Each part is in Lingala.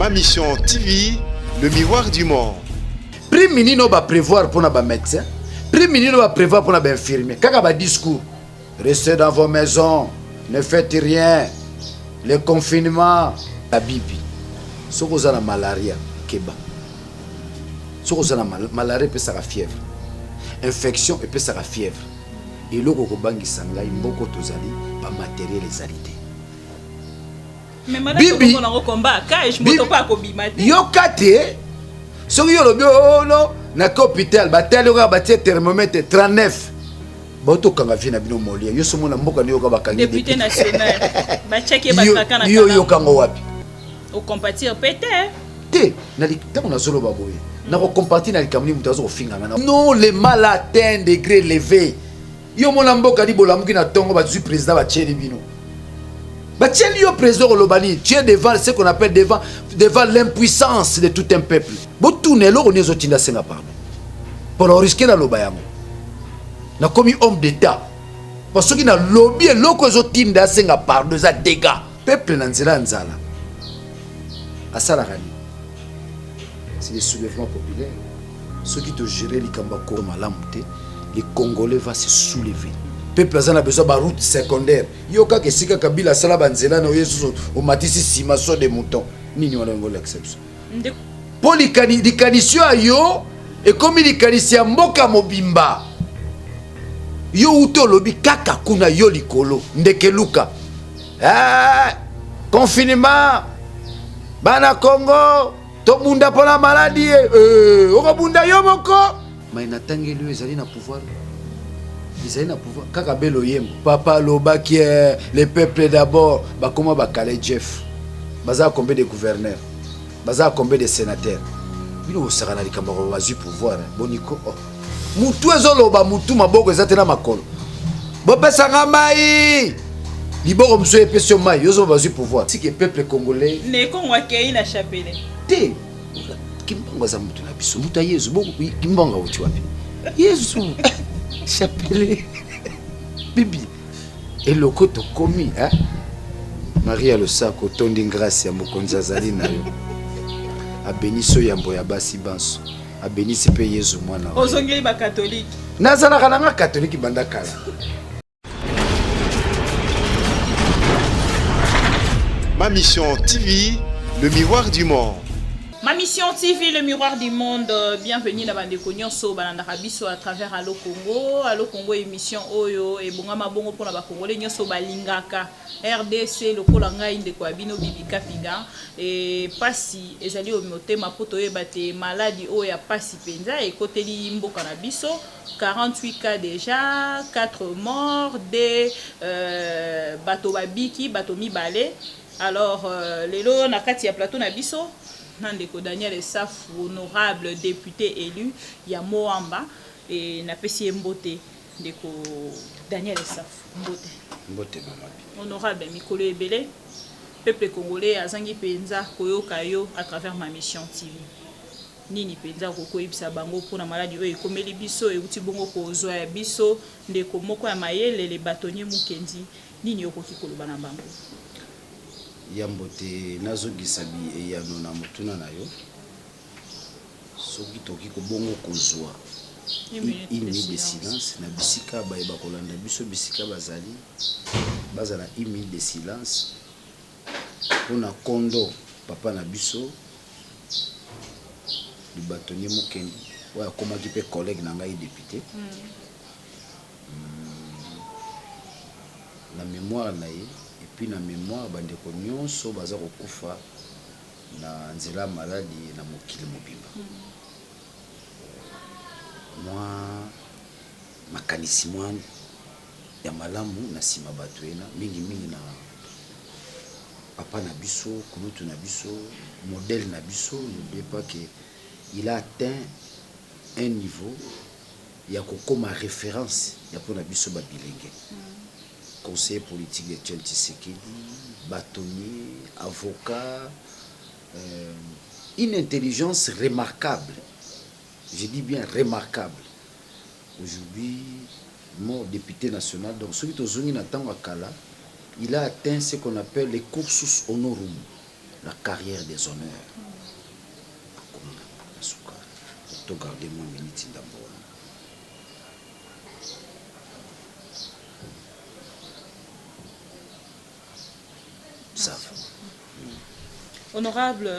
Ma Mission TV, le miroir du monde. Prime nini oyo ba prévoir mpona ba médecin? Prime nini oyo ba prévoir mpona ba infirmier? Kaka ba discours. Restez dans vos maisons, ne faites rien. Le confinement, la bibi. Soki oza na malaria, keba. Soki oza na malaria epesaka fièvre. Infection epesaka fièvre. Eloko kobangisa ngai mboko tozali ba matériel ezali te. Bibi, yoka te soki yo olobi ono oh, nake hôpital batali kaka batie thermomètre 39 baotokanga vie na bino molia yo somona mboka nde yoka bakangi député national batiaki ye batraka na yo yokango wapi? Okompatir pe te. Te, ntango nazoloba boye nakocompatir na likambo nini moto aza kofinga nga? Non, le mal atteint degré élevé. Yo mona mboka ni bolamuki na tongo, bazwi président, batieli bino, batieli yo président, koloba nini? Tu es devant ce qu'on appelle devant l'impuissance de tout un peuple. Botuna eloko nini ezotinda senga pardon mpona oriske naloba yango. Nakomi homme d'état po soki nalobi eloko ezotinda asenga pardon eza dégâts. Peuple na nzela ya nzala asalaka nini? C'est le soulèvement populaire. Soki togere likambo ya malamu te, les Congolais va se soulever. Peuple aza na besoin ba route secondaire. Yo kaka esika Kabila asala banzela na oye susu omatisi nsima saut de mouton nini wana yango olakisa biso mpo likanisi oyo yo ekomi likanisi ya mboka mobimba. Yo uta olobi kaka kuna yo likolo ndeke luka eh, confinement bana Congo tobunda mpona maladi ye eh, okobunda yo moko mai natangeli yo ezali na pouvoir, ezali na pouvoir kaka belo yembo papa alobaki eh, le peuple d'abord. Bakoma bakale jeff baza combien de gouverneurs, baza combien de sénateurs? Bino bosaka na likambo ya bazwi pouvoir boniko. Oh. Mutu ezoloba mutu maboko eza te na makolo, bopesanga mai liboko mosusu epesi yo mai, yo bazwi pouvoir tike peuple congolais. Nekongo akei na chapelet. Te, Kimbangu aza mutu na biso, mutu ya Yezu. Kimbangu awuti wapi? Yezu chapelet bibi eloko tokomi eh? Maria losako, otondi grâce ya mokonzi azali na yo, abenisi yo yambo ya basi banso, abenisi mpe Yezu mwana. Ozongeli bakatolike? Nazalaka na nga katolike banda kala. Ma Mission TV, le miroir du monde. Ma Mission TV, le miroir du monde. Bienvenue na bandeko nyonso balandaka biso à travers Allo Congo. Allo Congo, émission oyo ebongama bongo mpona bakongole nyonso balingaka RDC lokola ngai ndeko ya bino Bibi Kapinga. E pasi ezali oyo motema mpo toyeba te maladi oyo ya pasi mpenza ekoteli mboka na biso. 48 cas déjà, 4 morts, 2 bato babiki, bato mibale. Alors lelo na kati ya plateau na biso na ndeko Daniel Esafu, honorable député élu ya Moamba, e napesi ye mbote. Ndeko Daniel Esafu, mbote. Mbote mama. Honorable, mikolo ebele peuple congolais azangi mpenza koyoka yo à travers Ma Mission TV. Nini mpenza okoki koyebisa bango mpona maladi oyo ekomeli biso, euti bongo kozwa ya biso ndeko moko ya mayele le bâtonnier Mukendi? Nini okoki koloba na bango? Yambo te nazongisa bi eyano na motuna na yo, soki tokoki kobongo kozwa une minute de silence na bisika baye bakolanda biso, bisika bazali, bazala une minute de silence mpona kondo papa na biso le bâtonnier Mukendi oyo akomaki mpe collègue na ngai député, na mémoire na ye et puis na mémoire bandeko nyonso baza kokufa na nzela ya maladi na mokili mobimba. Mwa makanisi mwa ya malamu na nsima bato ena, mingimingi na papa na biso, kulutu na biso, modèle na biso. N'oubliez pas que il a atteint un niveau ya kokoma référence ya mpona biso babilenge, conseiller politique de Etienne Tshisekedi, bâtonnier, avocat, une intelligence remarquable, je dis bien remarquable. Aujourd'hui mort, député national, donc soki tozongi na ntango ya kala, il a atteint ce qu'on appelle les cursus honorum. La carrière des honneurs. Akomi na suka. To garder mwa minute ndambo wana. Ça va. Honorable,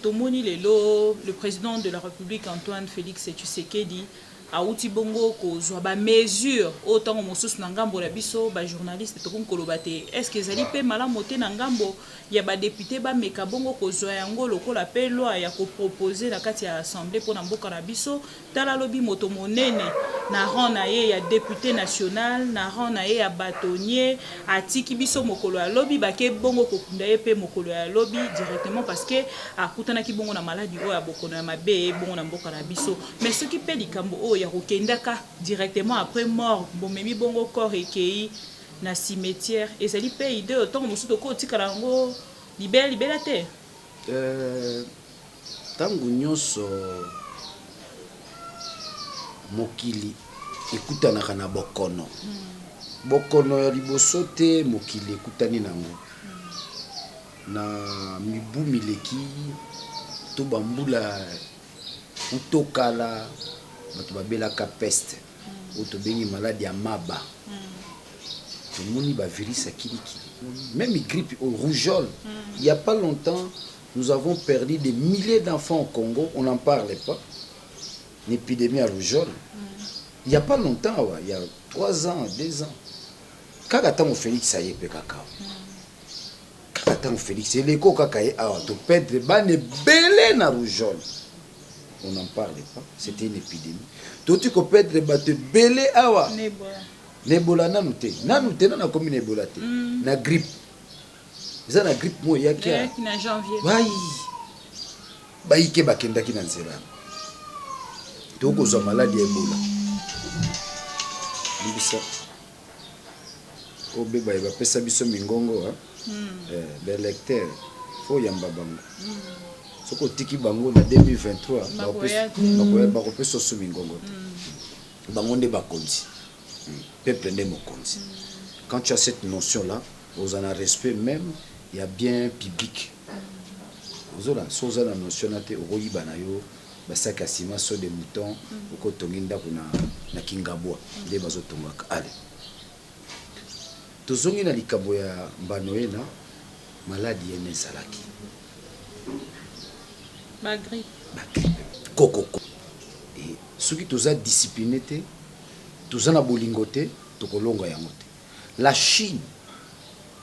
tomoni lelo le président de la République Antoine Félix Tshisekedi awuti bongo kozwa ba mesure oyo ntango mosusu na ngambo na biso ba journaliste tokomi koloba te, est ce que ezali mpe malamu te na ngambo ya ba député bameka bongo kozwa yango lokola mpe loi ya kopropose na kati ya assemblée mpona mboka na biso? Tala, alobi moto monene na rang na ye ya député national, na rang na ye ya bâtonnier, atiki biso mokolo ya lobi, bake bongo kokunda ye mpe mokolo ya lobi directement, parce que akutanaki bongo na maladi oyo ya bokono ya mabe bongo na mboka na biso. Mais soki mpe likambo oyo ya kokendaka directement après mort, bomemi bongo corps ekei na cimetière, ezali mpe idée oyo ntango mosusu tokotikala yango libela libela te. Ntango nyonso mokili ekutanaka na bokono, bokono ya liboso te mokili ekutani nango na mibu mileki to bambula utokala, bato babelaka peste oyo tobengi maladi ya maba. Tomoni bavirus ya kilikili, même grippe oyo, rougeole. Il y a pas longtemps, nous avons perdu des milliers d'enfants au Congo, on n'en parle pas, une épidémie à rougeole. Il y a pas longtemps, ouais, il y a 3 ans, 2 ans, kaka ntango Félix aye mpe kaka kaka ntango Félix eleko kaka ye awa, toperdre bana ebele na rougeole, on n'en parle pas, c'était une épidémie. Toti koperdre bato ebele awa na Ebola. Nanu te, nanu te, nanu akomi na Ebola te. Na grippe, eza na grippe moko eyaki eyaki na janvier. Bai bayike bakendaki na nzela, tokozwa maladi ya Ebola. Limbisa, oyo be baye bapesa biso mingongo, eh, baélecteur faut oyamba bango. Soki otiki bango na 2023, Bakoya te. Bakopesa osu mingongo te. Bango nde bakonzi. Peuple nde mokonzi. Quand tu as cette notion là, oza na respect même ya bien public. Ozola so oza na notion na te, okoyiba na yo basaki ya ciment, saut de mouton, okotongi ndako na Kingabwa nde bazotongaka. Ale, tozongi na likambo ya mbano ye na maladi yene ezalaki bagrippe. Bagrippe kokoko. E, soki toza discipline te, toza na bolingo te, tokolonga yango te. La Chine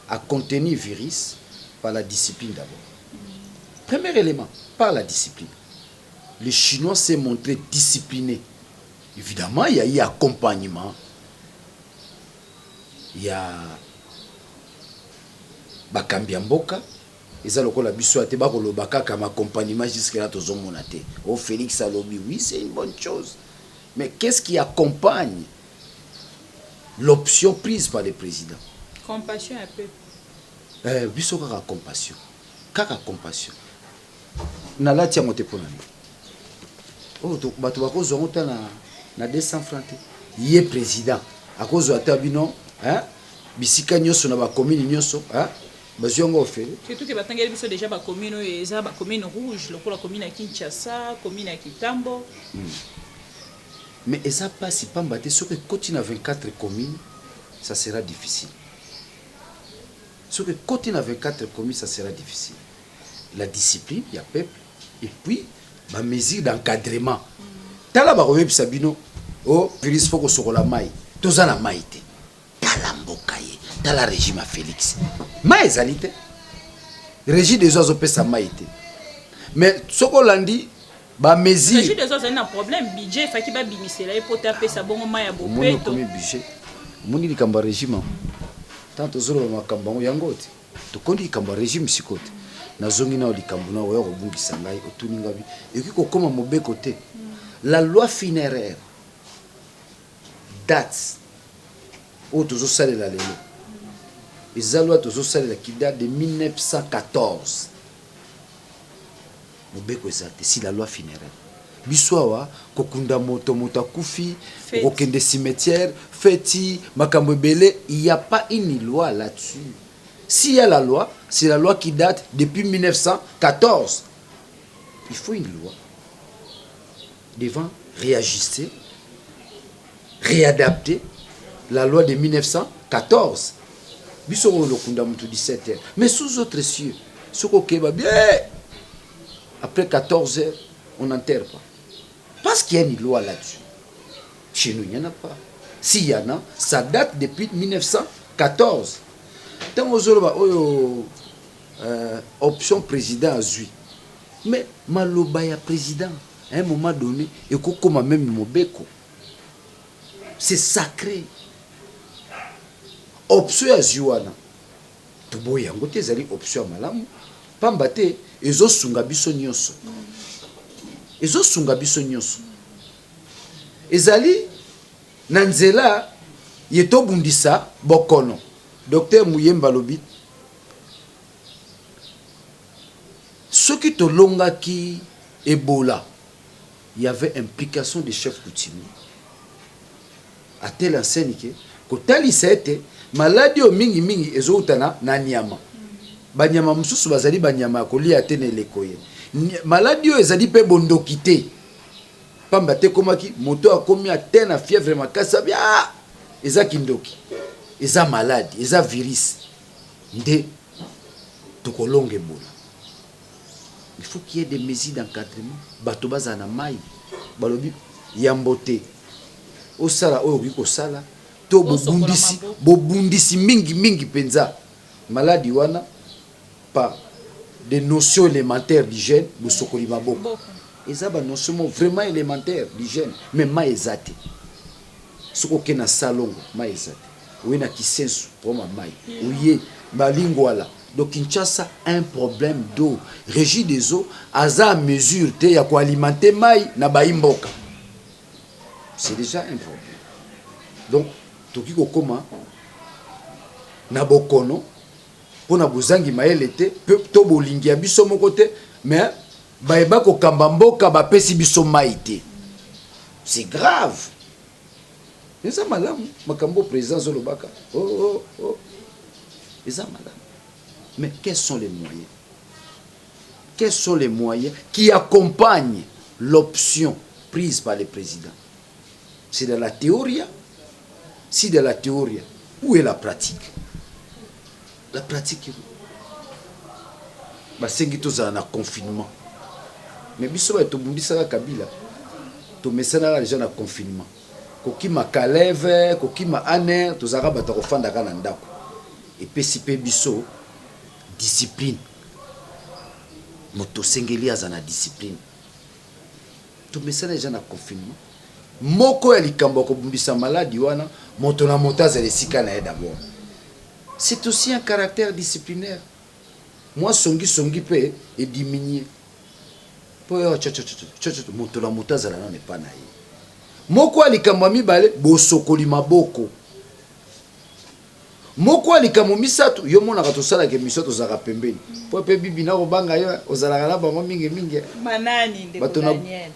a contenu virus par la discipline d'abord. Premier élément, par la discipline. Les Chinois s'est montré discipliné. Évidemment, il y a eu accompagnement, il y a bakambi ya mboka. Eza lokola biso ya te, bakoloba kaka accompagnement, jusque là tozomona te. O Félix alobi, oui, c'est une bonne chose, mais qu'est-ce qui accompagne l'option prise par le président? Compassion ya peuple. Biso kaka compassion, kaka compassion. Nalati yango te mpo na nini? Oyo bato bakozwa yango ta na 200 francs te. Ye président akozwa ata bino, hein? Bisika nyonso na bacommune nyonso, hein? Bazwi yango ofele. Surtout ke batangeli biso déjà bacommune oyo eza bacommune rouge, lokola commune ya Kinshasa, commune ya Kitambo. Mais eza mpasi pamba te soki ekoti na 24 communes, ça sera difficile. Soki ekoti na 24 communes, ça sera difficile. La discipline ya peuple et puis bamesure d'encadrement. Tala, bakoyebisa bino o virus, faut kosokola mai, toza na mai te. Tala mboka ye, tala régime ya Félix, mai ezali te. Régie des eaux azopesa mai te, mais soki olandi bamesure Régie des eaux azali na problème budget, efaki babimisela ye po te apesa bongo mai ya Omoni, bopeto. Okomi budget, omoni likambo ya régime yango. Ntango tozoloba makambo yango, yango te tokondi likambo ya régime sikoyo te. Nazongi nao likambo na oya kobungisa ngai. Otuni ngabi ekoki kokóma mobeko te. La loi funéraire date oyo tozosalela lelo eza loi tozosalela qui date de 1914. Mobeko eza te si la loi funéraire. Biso awa kokunda moto, moto akufi, Feti. Okokende cimetière, feti, makambo ebele. Il y a pas une loi là-dessus. S'il y a la loi, c'est la loi qui date depuis 1914. Il faut une loi devant réajuster, réadapter la loi de 1914. Biso oyo lokunda mutu 17 heures. Mais sous autres cieux, soki okeba bien, après 14 heures, on n'enterre pas. Parce qu'il y a une loi là-dessus. Chez nous, il n'y en a pas. S'il y en a, ça date depuis 1914. Ntango ozoloba oyo option président azwi, mais maloba ya président à un moment donné ekokoma même mobeko, c'est sacré. Option ya zwi wana, toboyi yango te, ezali option ya malamu, pamba te ezosunga biso nyonso, ezosunga biso nyonso. Ezali na nzela ye tobundisa bokono. Docteur Muyemba alobi soki tolongaki Ebola, il y avait implication des chefs coutumiers à telle enseigne ke kotalisa ete maladi oyo mingimingi ezowuta na nyama. Banyama mosusu bazali banyama ya kolia te na eleko ye. Maladi oyo ezali mpe bondoki te, pamba te ekomaki moto akomi ate na fièvre makasi, abi ah, eza kindoki, eza maladi, eza virus nde tokolonga Ebola. Il faut qu'il y ait des mesures d'encadrement. Bato bazala na mai, balobi yambo te osala oyo okoki kosala to bobundisi, bobundisi mingi mingi mpenza maladi wana par des notions élémentaires d'hygiène. Bosokoli maboko, eza banotion mo vraiment élémentaire d'hygiène, mais mai eza te. Soki okei na Salongo, mai eza te. Oye na Kisensu, problème ya mai. Oye Balingwala. Donc Kinshasa, un problème d'eau. Régie des eaux aza à mesure te ya koalimenter mai na bayimboka, c'est déjà un problème. Donc tokoki kokóma na bokono mpona bozangi mayele te to bolingi ya biso moko te, mais bayeba kokamba mboka, bapesi biso mai te, c'est grave. Eza malamu makambo président azolobaka, oh. Eza malamu, mais quels sont les moyens? Quels sont les moyens qui accompagnent l'option prise par le président? C'est de la théorie. Si de la théorie, où est la pratique? La pratique, basengi tozala na confinement, mais biso baye tobundisaka Kabila, tomesanaka déjà na confinement. Kokima Kaleve, kokima ANR, tozalaka bato ya kofandaka na ndako. Epesi mpe biso discipline. Moto osengeli aza na discipline. Tomesana déjà na confinement. Moko ya likambo ya kobundisa maladi wana, moto na moto azala esika na ye d'abord, c'est aussi un caractère disciplinaire. Mwa songisongi mpe ediminue mpo yo moto na moto azala nano epa na ye. Moko ya likambo ya mibale, bosokoli maboko. Moko ya likambo misato, yo monaka tosalaka émission, tozalaka pembeni mpo mpe bibi na kobanga yo ozalaka na bango mingimingi. Banani, ndeko Daniel?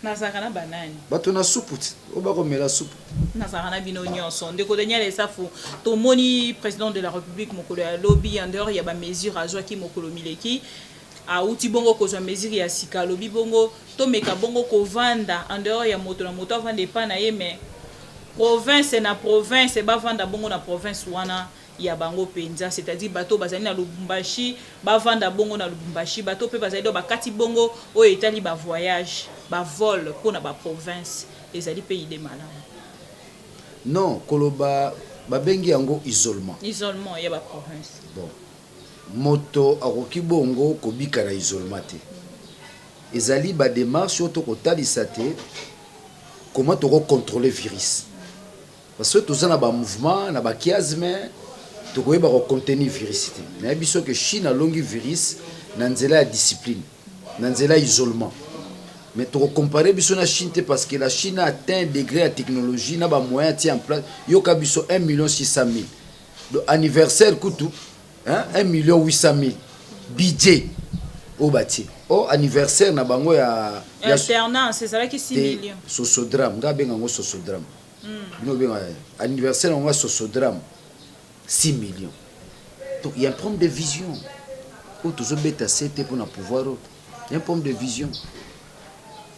Nazalaka na banani? Bato na supu ti oyo bakomela supu. Nazalaka na bino nyonso. Ndeko Daniel Esafu, tomoni président de la République mokolo ya lobi, en dehors ya bamesure azwaki mokolo mileki, awuti bongo kozwa mesure ya sika. Alobi bongo tomeka bongo kovanda en dehors ya moto na moto avanda epai na ye, mais province na province bavanda bongo na province wana ya bango mpenza, c'est-à-dire bato bazali na Lubumbashi bavanda bongo na Lubumbashi, bato mpe bazali do bakati bongo. Oyo etali bavoyage, bavol mpona baprovince, ezali mpe idée malamu? Non, koloba babengi yango isolement. Isolement ya baprovince. Bon, moto akoki bongo kobika na isolement te. Ezali badémarche oyo tokotalisa te comment tokocontrôle virus, parce que toza na bamouvement na bachiasme, tokoyeba kocontenir virus te. Nayebi soki Chine alongi virus na nzela ya discipline, na nzela ya isolement, mais tokocompare biso na Chine te, parce que la Chine a atteint degré ya technologie na bamoyen atie en place. Yoka biso, 1 million 600 000. Donc anniversaire kutu, hein, 1 million 800 000 budget oyo batie o anniversaire na bango ya Alternance ezalaki 6 millions. Sosodrame, nga abenga yango sosodrame. Bino obenga anniversaire yango ya sosodrame, 6 millions. Donc il y a un problème de vision oyo tozobeta sete mpona pouvoir oyo. Il y a un problème de vision,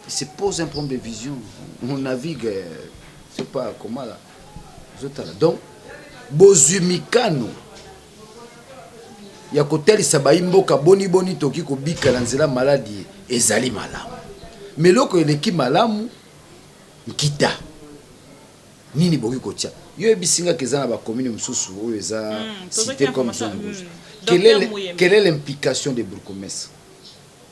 il se pose un problème de vision. On navigue c'est pas comment là ozotala. Donc bozwi mikano ya kotalisa bayi mboka boni boni toki kobika na nzela maladi, ezali malamu. Mais eloko eleki malamu, nkita nini boki kotia? Yo yebisi ngaka eza na bacommune mosusu oyo eza cité comme zone rouge. Quelle est l'implication des bourgmestres?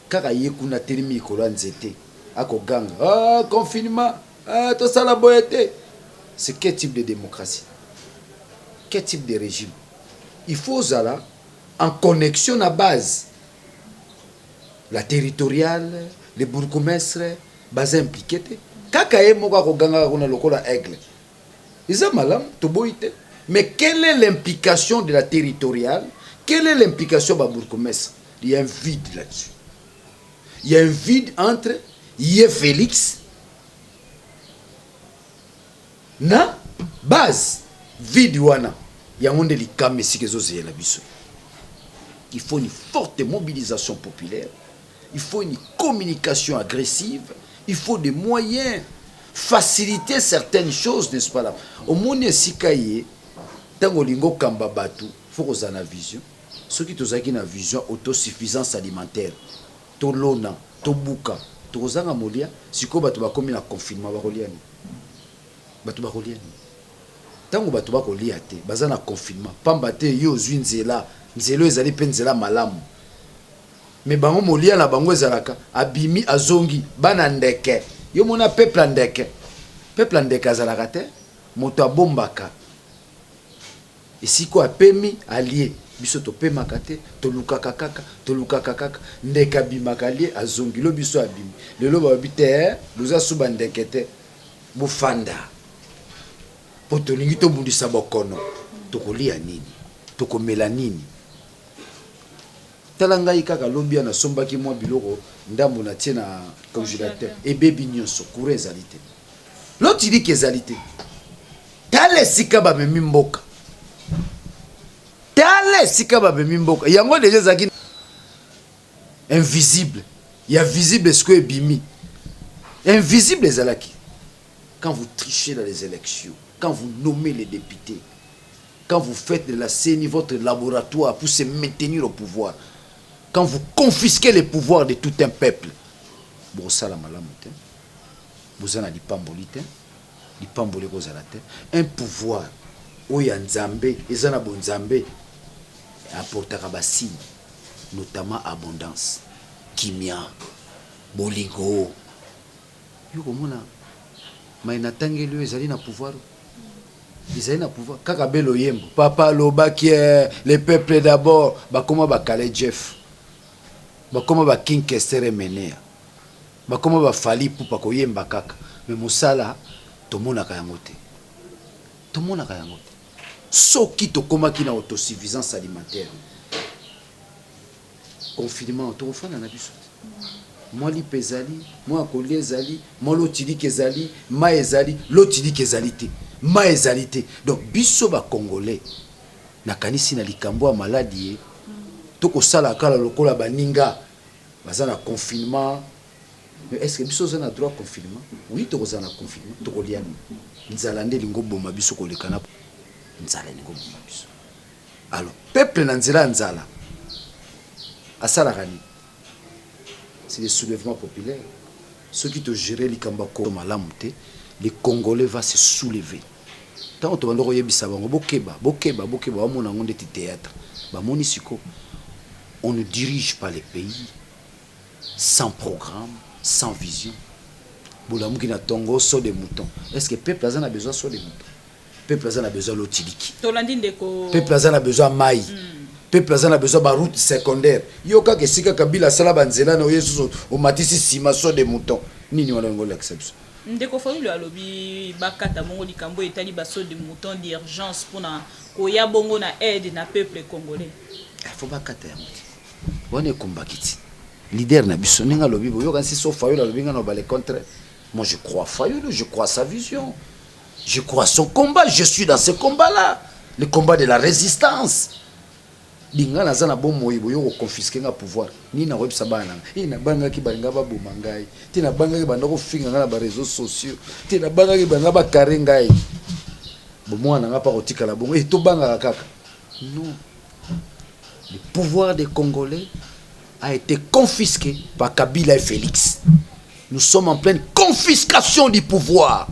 Kaka ye kuna atelemi likolo ya nzete, akoganga: "Ah, confinement, ah, tosala boye te." C'est quel type de démocratie? Quel type de régime? Il faut ozala en connexion na base, la territoriale, les bourgmestres baza impliqué te. Kaka ye moko akogangaka kuna lokola aigle. Eza malamu, toboyi te, mais quelle est l'implication de la territoriale? Quelle est l'implication ba bourgmestre? Il y a un vide là-dessus. Il y a un vide entre ye Félix na base. Vide wana, yango nde likama esika ezozeyela biso. Il faut une forte mobilisation populaire, il faut une communication agressive, il faut des moyens, faciliter certaines choses, n'est-ce pas là? Omoni esika ye, ntango olingi okamba bato, faut kozala na vision. Soki tozalaki na vision autosuffisance alimentaire, tolona, tobuka, tokozanga molia. Sikoyo bato bakomi na confinement, bakolia nini? Bato bakolia nini ntango bato bakolia te, baza na confinement? Pamba te yo ozwi nzela, nzela oyo ezali mpe nzela malamu, mais bango molia na bango ezalaka abimi, azongi bana ndeke. Yo mona peuple ya ndeke, peuple ya ndeke azalaka te. Moto abombaka esika oyo apemi, alie. Biso topemaka te, tolukaka kaka, tolukaka kaka. Ndeke abimaka, alie, azongi. Lo biso abimi lelo, balobi te: "Boza su bandeke te, bofanda mpo tolingi tobundisa bokono." Tokolia nini? Tokomela nini? Tala ngai kaka lobi ya nasombaki mwa biloko ndambo, natie na congélateur, ebebi nyonso. Courant ezali te, lotiliki ezali te. Tala esika bamemi mboka, tala esika bamemi mboka. Yango déjà ezalaki invisible, ya visible sikoyo ebimi. Invisible ezalaki. Quand vous trichez dans les élections, quand vous nommez les députés, quand vous faites de la CENI votre laboratoire pour se maintenir au pouvoir, quand vous confisquez le pouvoir de tout un peuple, bosala malamu te, boza na lipamboli te, lipamboli ekozala te. Un pouvoir oyo ya Nzambe, eza na bonzambe, apportaka basigne, notamment abondance, kimia, bolingo. Yo komona mai natangeli oyo ezali na pouvoir, ezali na pouvoir kaka belo yembo. Papa alobaki: "Le peuple d'abord." Bakoma bakale Jeff, bakoma baking Kester Emeneya, bakoma baFally Ipupa, koyemba kaka, mais mosala tomonaka yango te, tomonaka yango te. Soki tokomaki na autosuffisance alimentaire, confinement tokofanda na biso te. Mwa lipa ezali, mwa ya kolia ezali, mwa lotiliki ezali, mai ezali. Lotiliki ezali te, mai ezali te. Donc biso bacongolais, nakanisi na likambo ya maladi ye, tokosala kala lokola baninga baza na confinement. Mais est ce que biso oza na droit confinement? Oui, tokozala na confinement, tokolia nini? Nzala nde elingi oboma biso koleka na nzala elingi oboma biso. Alors peuple na nzela ya nzala asalaka nini? C'est le soulèvement populaire. Soki togérer likambo ya malamu te, les Congolais va se soulever. Ntango tobanda koyebisa bango: "Bokeba, bokeba, bokeba," bamona yango ndeti théâtre. Bamoni siko on ne dirige pas les pays sans programme, sans vision. Bolamuki na ntongo, saut de mouton. Est ce que peuple aza na besoin saut de mouton? Peuple aza na besoin lotiliki. Tolandi, ndeko. Peuple aza na besoin mai. Peuple aza na besoin baroute secondaire. Yo kaka esika Kabila asala banzela na oye susu, omatisi nsima saut de mouton. Nini wana yango olakisa biso? Ndeko Fayulu alobi bakata bongo likambo etali basaut de mouton d'urgence mpona koya bongo na aide na peuple congolais. Faut bakata yango te. Wana ekombaki ti leader na biso ndenge alobi. Boyoka nsi so Fayulu alobi, nga na ba le contraire. Moi, je crois Fayulu, je crois sa vision, je crois son combat. Je suis dans ce combat là, le combat de la résistance. Di nga naza na bomoi boye oko confisquer nga pouvoir nini nakoyebisa bana na nga eh nabangaki balinga baboma ngai te nabangaki banda kofinga nga na ba reseaux sociaux te nabangaki balinga ba carre ngai bo mwana na nga mpe akotikala bongo eh tobangaka kaka non. Le pouvoir des Congolais a été confisqué par Kabila et Félix. Nous sommes en pleine confiscation du pouvoir.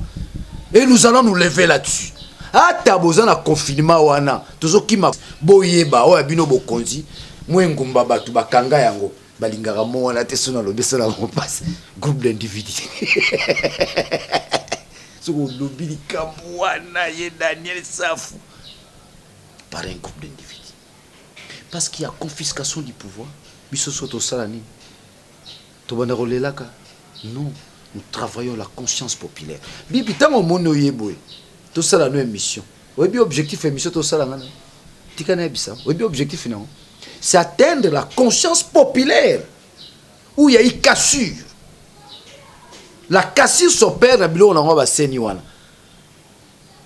Et nous allons nous lever là-dessus. Ata boza na confinement wana, tozokima boyeba oyo bino bokonzi, mwe ngumba bato bakanga yango. Balingaka mo wana te so nalobi esala bango mpasi. Groupe d'individus. Soki olobi likambo wana ye Daniel Safu par un groupe d'individus. Parce qu'il y a confiscation du pouvoir. Biso so tosala nini? Tobanda kolelaka? Non, nous travaillons la conscience populaire. Bibi ntango omoni oye boye, tosala no émission. Oyebi objectif émission tosala ngana? Tika nayebisa. Oyebi objectif nango? C'est atteindre la conscience populaire où il y a eu cassure. La cassure s'opère na biloko nango baseni wana.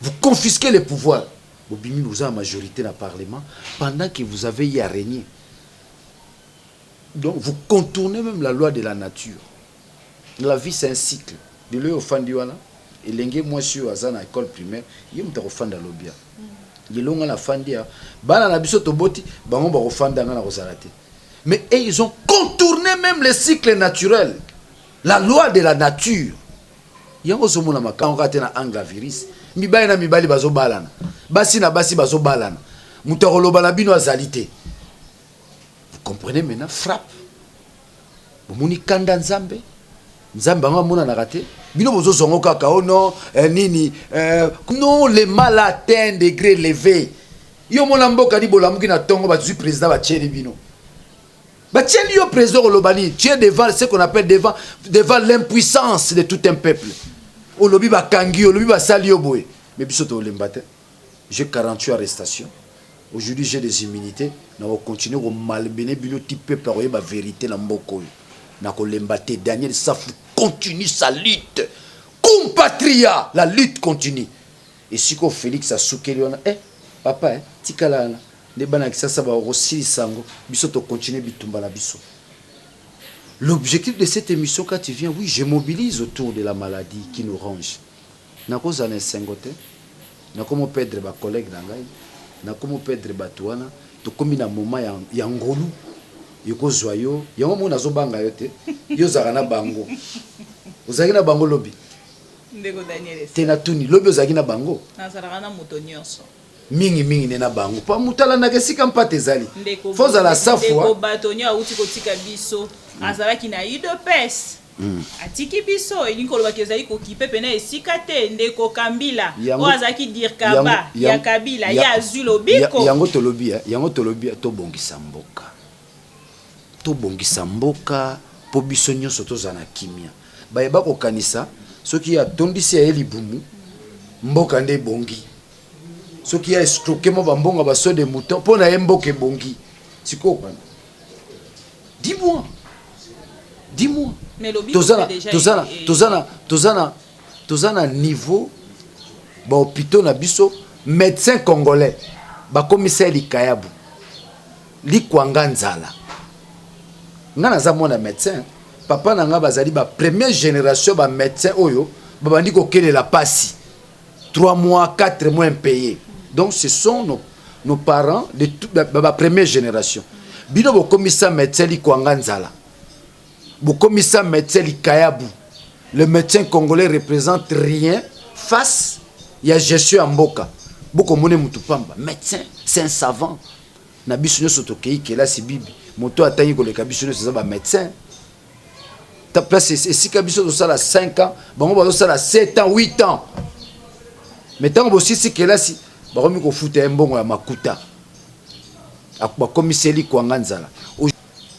Vous confisquez le pouvoir. Bobimi boza na majorité na parlement pendant que vous avez eu à régner. Donc vous contournez même la loi de la nature. La vie, c'est un cycle. Lelo oyo ofandi wana, elenge mwasi oyo aza na école primaire, ye moto akofanda lobi awa. Lelo nga nafandi awa, bana na biso toboti, bango bakofanda, nga na kozala te. Mais et ils ont contourné même le cycle naturel, la loi de la nature. Yango ozomona makambo kaka te na angle ya virus. Mibali na mibali bazobalana, basi na basi bazobalana, moto akoloba na bino azali te. Vous comprenez maintenant? Frappe bomoni kanda Nzambe. Nzambe yango amonanaka te. Bino bozozwango kaka o non nini non, le mal a atteint un degré élevé. Yo mona mboka di bolamuki na ntongo, bazwi président, batieli bino, batieli yo président, koloba nini? Tu es devant ce qu'on appelle devant l'impuissance de tout un peuple. Olobi bakangi yo, olobi basali yo boye, mais biso tolemba te. J'ai 48 arrestations aujourd'hui, j'ai des immunités. Nakocontinue komalbene bino ti peuple akoyeba vérité na mboka oyo. Nakolemba te. Daniel Safu continue sa lutte. Compatria, la lutte continue. Esika oyo Félix asukeli wana, papa, tikala wana nde bana Kisasa bakosilisa yango. Biso tocontinue bitumba na biso. L'objectif de cette émission, quand tu viens, oui, je mobilise autour de la maladie qui nous ronge. Nakozala na esengo te, nakomi operdre bacollègue na ngai, nakomi operdre bato wana. Tokomi na moment ya ngolu ekozwa yo. Yango moi nazobanga yo te. Yo ozalaka na bango, ozalaki na bango lobi. Ndeko Daniel. Te, natuni, lobi ozalaki na bango? Nazalaka na moto nyonso. Mingimingi nde na bango, po moto alandaka esika mpata ezali. Ndeko. Fo ozala safu. Ndeko, bato nio awuti kotika biso, azalaki na UDPS, atiki biso, elingi kolobaki ezali kokipe pena esika te. Ndeko Kambila oyo azalaki dircaba ya Kabila, ye azwi lobiko. Yango tolobi, yango tolobi, tobongisa mboka, tobongisa mboka mpo biso nyonso tozala na kimia. Bayeba kokanisa soki atondisi ya ye libumu, mboka nde ebongi. Soki ya escroquer mo bambongo basaut de mouton mpo na ye, mboka ebongi. Sikoyo dis-moi, dis-moi, toza na niveau bahôpitaux na biso, médecin congolais bakomisa ye likayabu, likwanga, nzala. Nga naza mwana médecin. Papa na nga bazali ba première génération bamédecin oyo babandi kokelela pasi, 3 mois, 4 mois impayés. Donc ce sont nos parents de ba première génération. Bino bokomisa médecin likwanga, nzala, bokomisa médecin likayabu. Le médecin congolais représente rien face ya gestion ya mboka. Bokomona mutu pamba. Médecin, c'est un savant. Na biso nyonso tokei kelasi, bibi moto atangi koleka biso nyonso eza bamédecin. Ta place esika biso tosala 5 ans, bango bazosala 7 ans, 8 ans. Mais ntango bosisi kelasi, bakomi kofuta ye mbongo ya makuta, bakomiseli kwanga, nzala.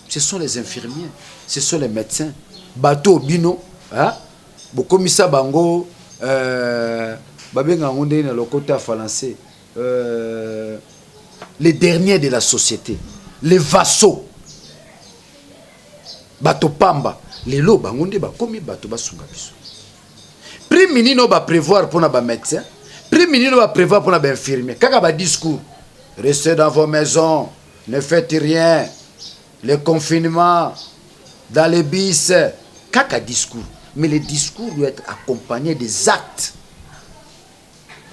Ce sont les infirmiers, ce sont les médecins. Bato bino bokomisa bango, babenga yango ndenge na lokota ya français, les derniers de la société, les vassaux, bato pamba. Lelo bango nde bakomi bato basunga biso. Prime nini oyo baprévoir mpona bamédecin? Prime nini oyo baprévoir mpona bainfirmier? Kaka badiscours: restez dans vos maisons. Ne faites rien, le confinement dans les bus, kaka discours. Mais le discours doit être accompagné des actes.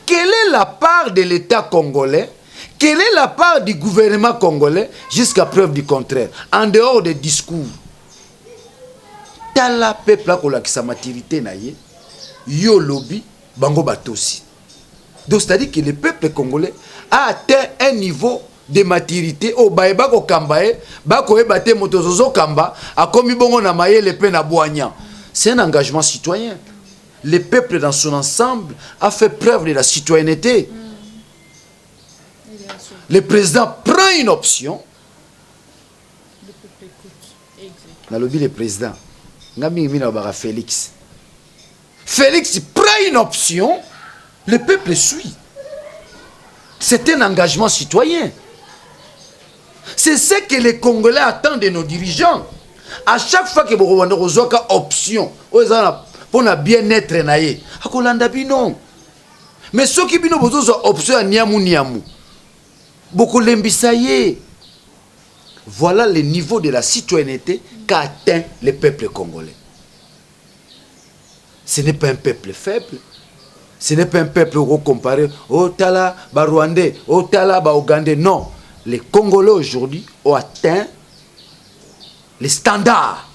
Quelle est la part de l'État congolais? Quelle est la part du gouvernement congolais jusqu'à preuve du contraire? En dehors des discours. Tala peuple akolakisa maturité na ye, yo lobi, bango batosi. Donc c'est-à-dire que le peuple congolais a atteint un niveau de maturité oyo baye bakokamba ye bakoyeba te moto ozozokamba akomi bongo na mayele mpe na bwanya. C'est un engagement citoyen. Le peuple dans son ensemble a fait preuve de la citoyenneté. Le président prend une option. Le peuple écoute et exécute. Nalobi le président, nga mingi mingi nalobaka Félix. Félix prend une option, le peuple suit. C'est un engagement citoyen. C'est ce que les Congolais attendent de nos dirigeants. À chaque fois que bokobanda kozwaka option oyo eza na mpona bien-être na ye, akolanda bino. Mais soki bino bozozwa option ya niamu niamu, bokolembisa ye. Voilà le niveau de la citoyenneté qu'a atteint le peuple congolais. Ce n'est pas un peuple faible, ce n'est pas un peuple comparé au tala ba Rwandais, au tala ba Ougandais. Non, les Congolais aujourd'hui ont atteint les standards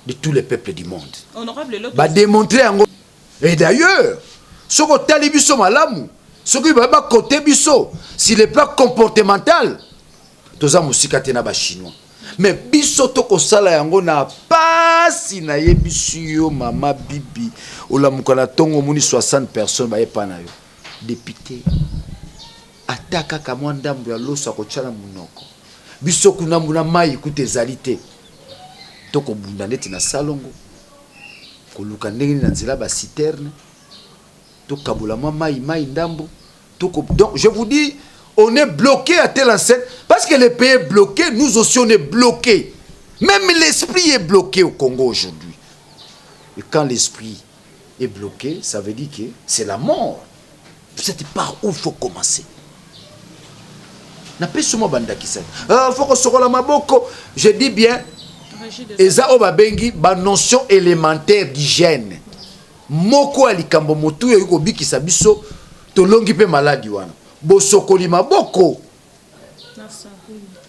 de tous les peuples du monde. Honorable, l'autre Badémontrer yango. Et d'ailleurs, soki otali biso malamu, soki baye bakote biso sur le plan comportemental, toza mosika te na Bachinois. Mais biso tokosala yango na pasi. Nayebisi yo, mama Bibi, olamuka na ntongo, omoni 60 personnes bayepa na yo, député, ata kaka mwa ndambo ya loso akotya na monoko. Biso kuna mbuna mai kuta ezali te. Tokobunda neti na salongo, koluka ndenge nini na nzela baciterne tokabola mwa mai mai ndambo. Donc je vous dis, on est bloqué à telle enseigne parce que le pays est bloqué. Nous aussi, on est bloqué. Même l'esprit est bloqué au Congo aujourd'hui. Et quand l'esprit est bloqué, ça veut dire que c'est la mort. C'est par où il faut commencer. Napesi mwa bandakisa. Faut kosokola maboko, je dis bien. Eza oyo babengi banotion élémentaire d'hygiène. Moko ya likambo motu oyo kobikisa biso, tolongi mpe maladi wana, bosokoli maboko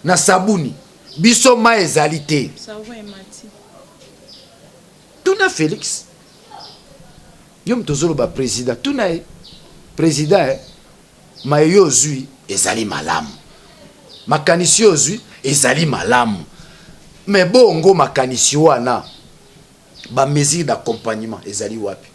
na sabuni. Biso mai ezali te. Tuna Félix, yo moto ozoloba président, tuna ye: président, maye yo ozwi ezali malamu, makanisi oyo ozwi ezali malamu, mais bongo makanisi wana, bamesure d'accompagnement ezali wapi?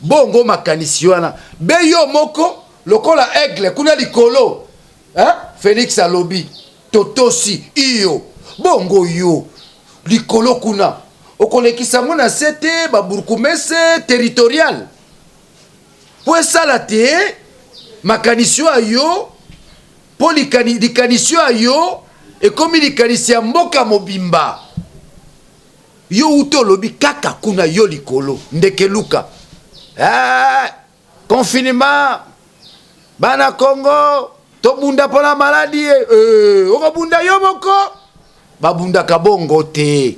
Bongo makanisi wana be yo moko lokola aigle kuna likolo, hein? Félix alobi totosi iyo. Bongo yo likolo kuna okolekisa yango na se te, babourgmestre territorial, mpo esala te makanisi oyo yo, mpo likanisi oyo yo ekomi likanisi ya mboka mobimba. Yo uta olobi kaka kuna yo likolo ndeke luka, eh, confinement, bana Congo tobunda mpona maladi. Eh, okobunda yo moko, babundaka bongo te.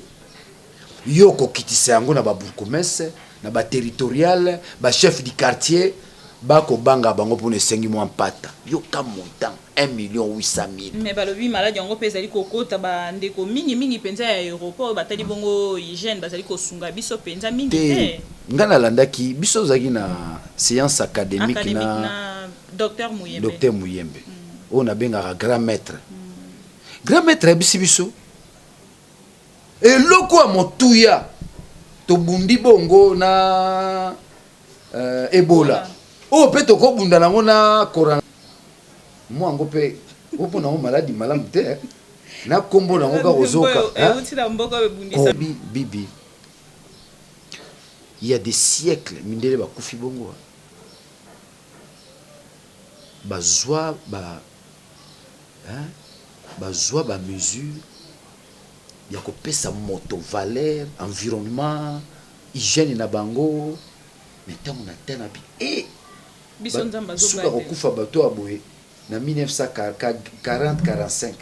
Yo okokitisa yango na babourgmestre, na baterritorial, bachef du quartier, bakobanga bango mpona esengi mwa mpata. Yoka montant, 1 million 800 000. Mais balobi maladi yango mpe ezali kokota bandeko mingimingi mpenza ya aéroport oyo batali bongo hygiène, bazali kosunga biso mpenza mingi te. Te, ngai nalandaki, biso ozalaki na séance académique, académique na na docteur Muyembe. Docteur Muyembe oyo nabengaka grand maître. Grand maître ayebisi biso eloko ya motuya: tobundi bongo na Ebola, oyo mpe tokobunda nango na corona. Mwa yango mpe opo nango maladi malamu te, eh. Na nkombo nango kaka ozoka, hein? Euti na mboka oyo ebundisa. Bibi, il y a des siècles, mindele bakufi bongo, bazwa ba, hein, bazwa bamesure ya kopesa moto valeur, environnement, hygiène na bango. Mais ntango na te na bi e biso Nzambe suka azoba te. Kokufa bato ya boye. Na 1940 45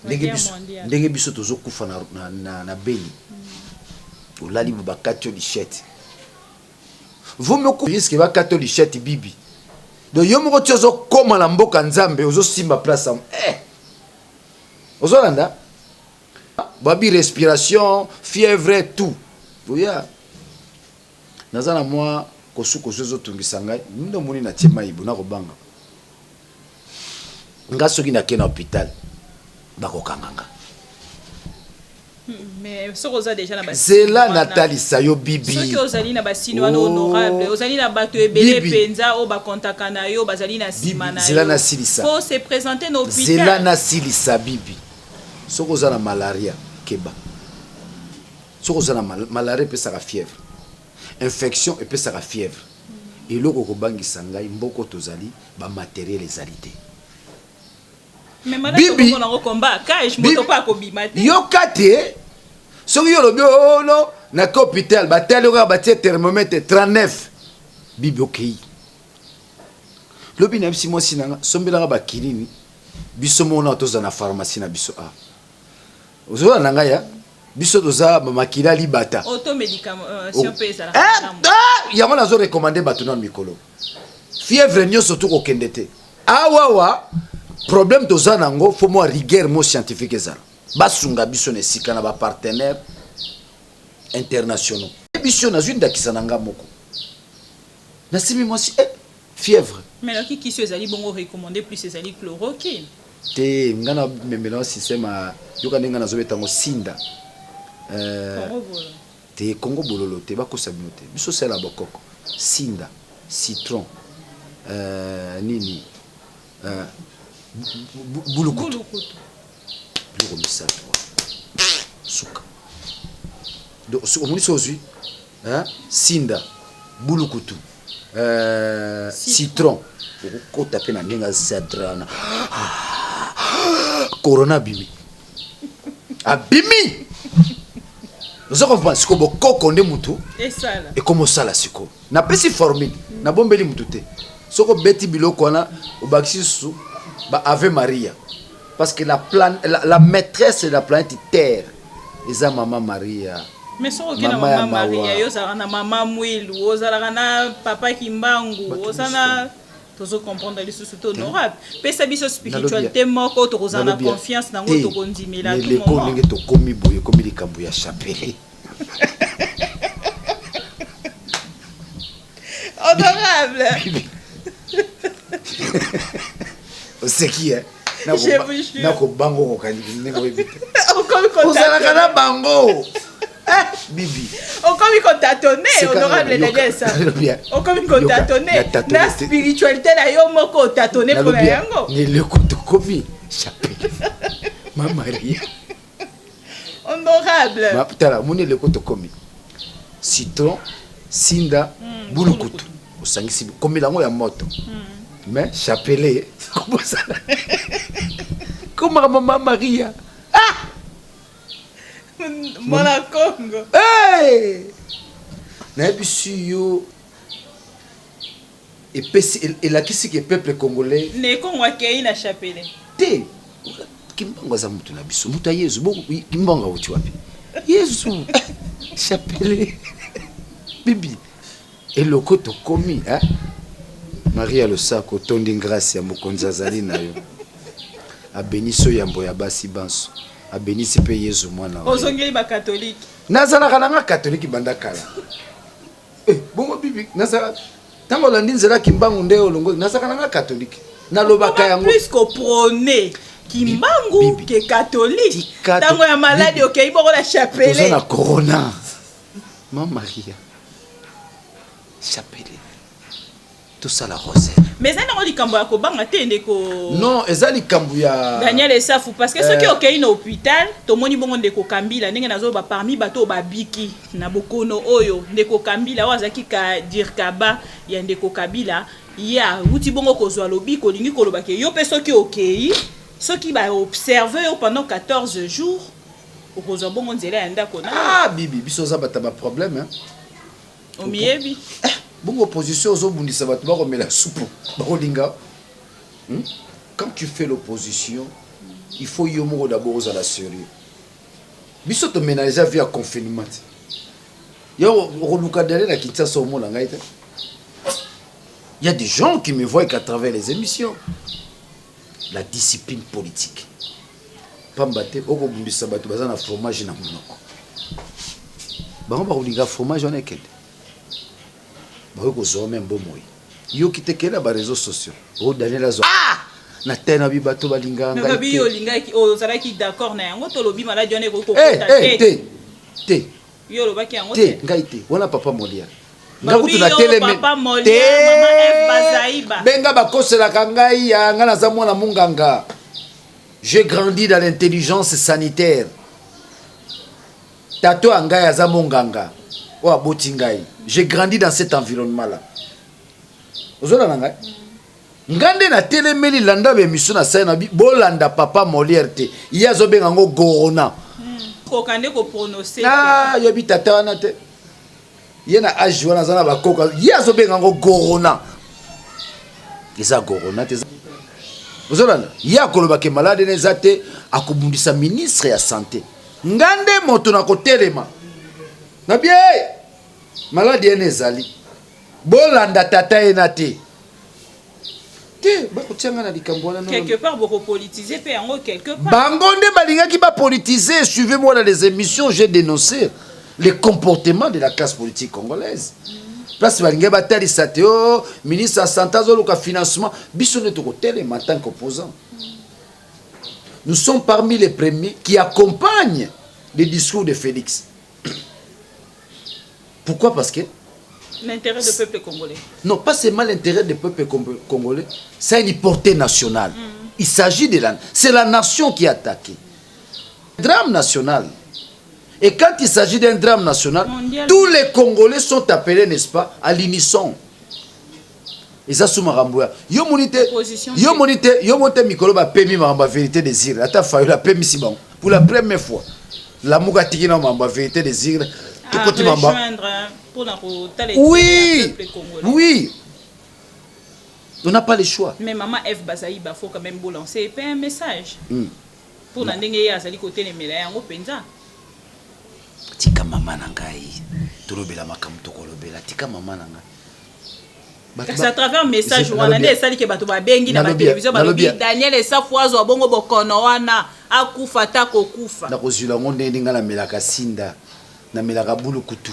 ndenge biso ndenge biso tozokufa na, na, na, na Beni mm. Olali bakati yo lichette, vaut mieux risque bakati yo lichette bibi. Donc yo moko ti ozokoma na mboka Nzambe, ozosimba place eh. Ozolanda babi respiration, fièvre, tout oya. Naza na mwa kosukosu ezotungisa ngai nde omoni natie mai bo nakobanga nga. Soki nake na hôpital, bakokanga nga. Mais soki oza déjà na Zela natalisa yo, bibi. Soki ozali na basini wana, oh. Honorable, ozali na bato ebele mpenza oyo bakontaka na yo, bazali na nsima na Zela nasilisa. Faut se présenter na hôpital. Zela nasilisa, bibi. Soki oza na malaria, keba. Soki oza na malaria, epesaka fièvre, infection epesaka fièvre. Eloko kobangisa ngai, mboko tozali, bamatériel ezali te. Bibi, yoka te. Soki yo olobi ono nake hôpital, batali yo kaka, batie thermomètre 39, bibi, okei. Lobi nayebisi mwasi nanga, sombelanga bakinini. Biso moko na toza na pharmacie na biso. A ozola na ngai ya biso toza makila libata. Yango nazo recommander bato na mikolo fièvre nyonso tu kokende te. Awawa problème toza nango, faut mwa rigueur mo scientifique ezala, basunga biso na esika na bapartenaire internationaux. Biso nazwi ndakisa na nga moko, nasimi mwasi eh, fièvre. Mais noki kisi ezali bongo recommandé plus ezali chloroquine. Te, nga na memela système yoka ndenge nga nazobeta yango sinda te, Kongo bololo te, bakosa bino te. Biso osala bokoko, sinda, citron, nini, bulukutu, biloko misato suka. Donc omoni, so ozwi sinda, bulukutu, citron, okokota mpe na ndenge azadrana. Corona abimi, abimi. Oza comprendre? Sikoyo bokoko nde mutu ekoma osala. Sikoyo napesi formule, nabombeli mutu te. Soki obeti biloko wana, obakisi susu ba Ave Maria, parce que la maîtresse de la planète Terre eza Mama Maria. Mais soki okei na Mama Maria, yo ozalaka na Mama Mwilu, ozalaka na Papa Kimbangu, oza na, tozocomprendre lisusu te. Honorable, pesa biso spiritualité moko tokozala na confiance nango, tokondimela. Eleko ndenge tokomi boye, ekomi likambo ya chapelet. Honorable, Oseki nakobanga, okokani ndenge oyebi te, ozalaka na bango bibi. Okomi kotâtonner, honorable Daniel Safu, okomi kotâtonner na spiritualité na yo moko, otâtonner mpona yango. Eleko tokomi, chapelet, Ma Maria. Honorable. Tala, omoni eleko tokomi, citron, sinda, bulukutu, osangisi, komela yango ya moto. Mais chapelet kobosana, komaka Mama Maria. Ah! Mwana Congo. Hey! Nayebisi yo, epesi, elakisi ke peuple congolais Ne Kongo akei na chapelet. Te, Kimbangu aza mutu na biso, mutu ya Yezu. Bo Kimbangu awuti wapi? Yezu. Chapelet, bibi, eloko tokomi eh? Maria losako, otondi grâce ya Mokonzi azali na yo, abenisi oyambo ya basi banso, abenisi mpe Yezu mwana wa yo. Ozongeli bacatholique. Nazalaka na nga catholique banda kala. Eh, bongo bibi, nazala ntango olandi nzela Kimbangu nde olongo. Nazalaka na nga catholique, nalobaka yango. Plus koprôner Kimbangu Bibi. ke catholique. Tika Ntango ya maladi, okei bongo na toza chapelet. Na corona, Ma Maria, chapelet, tosala rosaire. Mais eza nango likambo ya kobanga te, ndeko Non, eza likambo ya Daniel Esafu, parce que soki okei na hôpital, tomoni bongo ndeko Kambila, ndenge nazoloba, parmi bato oyo babiki na bokono oyo, ndeko Kambila oyo azalaki ka dircaba ya ndeko Kabila, ye awuti bongo kozwa lobiko. Olingi koloba ke yo mpe soki okei, soki baobserver yo pendant 14 jours, okozwa bongo nzela ya ndako na yo? Ah bibi, biso oza bato ya baproblème, hein? Omiyebi. Eh, bongo opposition ozobundisa bato, bakomela supu, bakolinga. Quand tu fais l'opposition, il faut yo moko d'abord ozala sérieux. Biso tomena eza vie ya confinement te. Yo okoluka dale na Kinshasa, omona ngai te. Il y a des gens qui me voient qu'à travers les émissions. La discipline politique, pamba te okobundisa bato baza na fromage na monoko. Bango bakolinga fromage wana ekende, bakoki kozwa me mbomoi yoki te. Kende na baréseaux sociaux o Daniel azwa, ah, na te na bi bato balingaka ngai te. Olingaki, ozalaki d'accord na yango? Tolobi maladi wana ekoki Eh, kokota eh, te? Te, te. Yo olobaki yango? Te, ngai te. Wana papa Molière. Nga Balobi kutu na yo, telemi Papa Molière, Mama F. Bazaiba. Benga bakoselaka ngai ya ngai. Naza mwana munganga, j'ai grandi dans l'intelligence sanitaire. Tato ya ngai aza monganga oyo aboti ngai. J'ai grandi dans cet environnement là. Ozolanda ngai? Nga nde natelemeli. Landa baémission nasali na bi. Bolanda papa Molière te, ye azobenga yango gorona. Koka nde koprononcer te. Ah, yebi tata wana te. Ye na age wana aza na bakoka, ye azobenga yango gorona. Eza gorona te. Ozolanda ye akolobaka malade na eza te, akobundisa ministre ya santé. Nga nde moto na kotelema na bie maladi ene ezali. Bolanda tata ye na te te, bakotia nga na likambo wana, non. Quelque part bokopolitiser mpe yango quelque part. Bango nde balingaki bapolitiser. Suivez-moi dans les émissions, j'ai dénoncé le comportement de la classe politique congolaise. Place balingaki batalisa te o ministre ya santé azoluka financement, biso nde tokotelema en tant qu'opposant. Nous sommes parmi les premiers qui accompagnent le discours de Félix. Pourquoi? Parce que l'intérêt du peuple congolais. Non, pas seulement l'intérêt du peuple congolais, c'est une portée nationale. Il s'agit de la... C'est la nation qui est attaquée. Drame national. Et quand il s'agit d'un drame national, Mondial. Tous les Congolais sont appelés, n'est-ce pas, à l'unisson. Eza su makambo ya yo moni te. Opposition Yo te. moni te, yo moni te. Mikolo bapemi makambo ya vérité des urnes, ata Fayulu apemisi bango pour la première fois. Lamuka atiki na makambo ya vérité des urnes, tokoti makambo rejoindre mpona kotala Oui. peuple congolais. Oui, on n'a pas le choix. Mais mama F Bazaiba, faut quand même bolancer mpe un message mpona ndenge ye azali kotelemela yango mpenza. Tika mama na ngai, tolobela makambo tokolobela. Tika mama na ngai. Bato Kasi à travers message wana nde esaliki bato babengi na batélévision, balobi Daniel Esafu azwa bongo bokono wana, akufa ata kokufa. Nakozwila yango ndenge ngai namelaka sinda, namelaka bulukutu,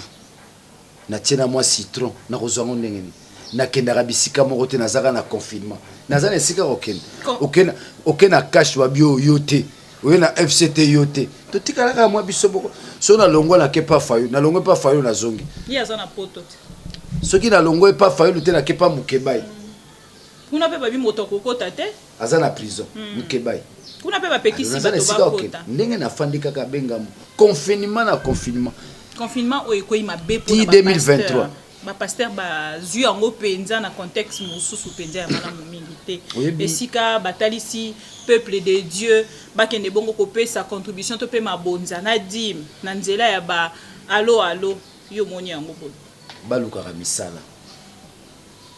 natie na mwa citron. Nakozwa yango ndenge nini? Nakendaka bisika moko te, nazaka na confinement, naza na esika kokende. Oke na cash, babi oyo yo te, oye na FCT yo te. Totikalaka mwa biso moko. So nalongwa, nake pa Fayu, nalongwe pa Fayu, nazongi. Ye aza na poto te. Soki nalongwe epa Fayulu te, nake pa Mokebai. Kuna mpe babi moto akokota te. Aza na prison, Mokebai. Kuna mpe bapekisi Naza na bato esika okende. bakota. Ndenge nafandi kaka, abengamu confinement na confinement. Confinement oyo ekoyi mabe Ti mpona 2023. bapasteur bazwi yango mpenza na contexte mosusu mpenza ya malamu mingi te. Esika batalisi peuple de Dieu bakende bongo kopesa contribution to mpe mabonza na dime na nzela ya ba alo alo, yo omoni yango boye? Balukaka misala,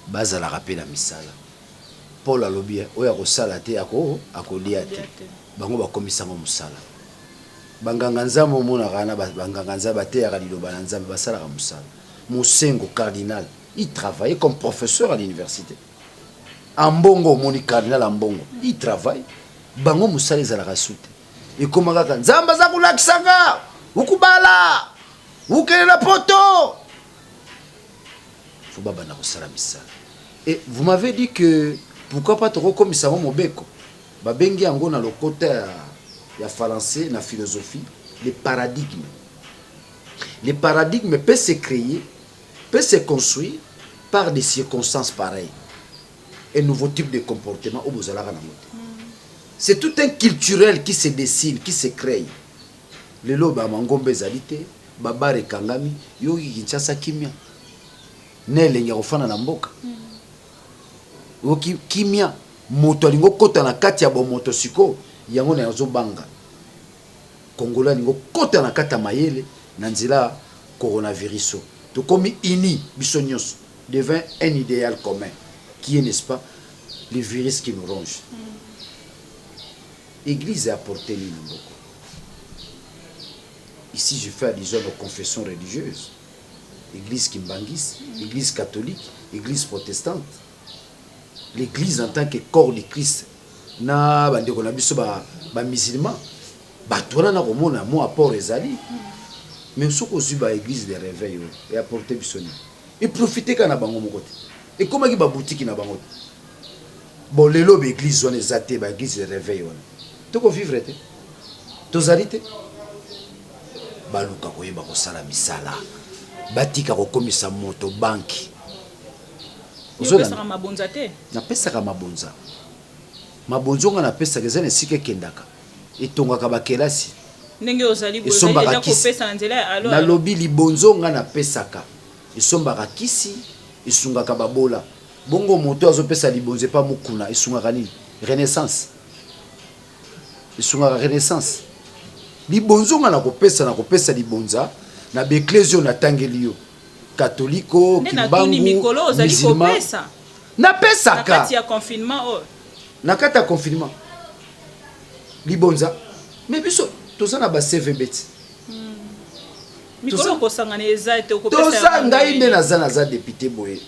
bazalaka mpe na misala. Paul alobi eh, oyo akosala te ako akolia te. Akolia te. Bango bakomisango mosala. Banganga Nzambe omonaka wana, banganga Nzambe bateyaka liloba na Nzambe, basalaka mosala. Mosengo cardinal, il travaillait comme professeur à l'université. Ambongo, omoni cardinal Ambongo, il travaille. Bango mosala ezalaka su te, ekóma kaka Nzambe aza kolakisanga ukubala ukende na poto. Faut babanda kosala misala. Et vous m'avez dit que pourquoi pas tokokomisa yango mobeko. Babengi yango na lokota ya français, na philosophie, le paradigme. Le paradigme peut se créer, peut se construire par des circonstances pareilles, un nouveau type de comportement oyo bozalaka nango te. C'est tout un culturel qui se dessine, qui se crée. Lelo bamangomba ezali te, babar ekangami. Yoki Kinshasa kimia na elengi ya kofanda na mboka. Oyoki kimia, moto alingi okɔta na kati ya bomoto. Sikoyo yango na azobanga Congolais alingi okɔta na kati ya mayele na nzela ya coronavirus. Oyo tokomi uni biso nyonso devant un idéal commun qui est, n'est-ce pas, Le virus qui nous ronge. Église apporte nini na mboka? Ici, je fais allusion à nos confessions religieuses: église kimbanguiste, église catholique, église protestante. L'église en tant que corps de Christ na bandeko na biso bamusulman, bato wana na komona mo apport ezali. Mais soki ozwi baéglise de réveil oyo, eapporte biso nini? Eprofite kaka na bango moko te, ekomaki babutiki na bango te. Bon, lelo baéglise wana eza te, baéglise de réveil wana, tokovivre te, tozali te. Baluka koyeba kosala misala, batika kokomisa moto banki. Opesaka mabonza te? Napesaka mabonza. Mabonza nga napesaka eza na esika ekendaka, etongaka bakelasi. Ndenge ozali boye, ozali esombaka deja kisi. Kopesa na nzela ya alo. Nalobi libonzo nga napesaka esombaka kisi, esungaka babola. Bongo moto azopesa libonzo epa mokuna, esungaka nini? Renaissance, esungaka renaissance. Libonzo nga nakopesa, nakopesa libonza na baeklesi oyo natangeli yo: katoliko, Nde natuni, kimbangu, mikolo ozali musulman. kopesa na Napesaka. kati ya confinement oyo? Na kati ya confinement, libonza, mais biso toza na ba CVB ti. Mikolo kosangana eza te, okopesa Toza yango ngai nde ndenge? naza député boye,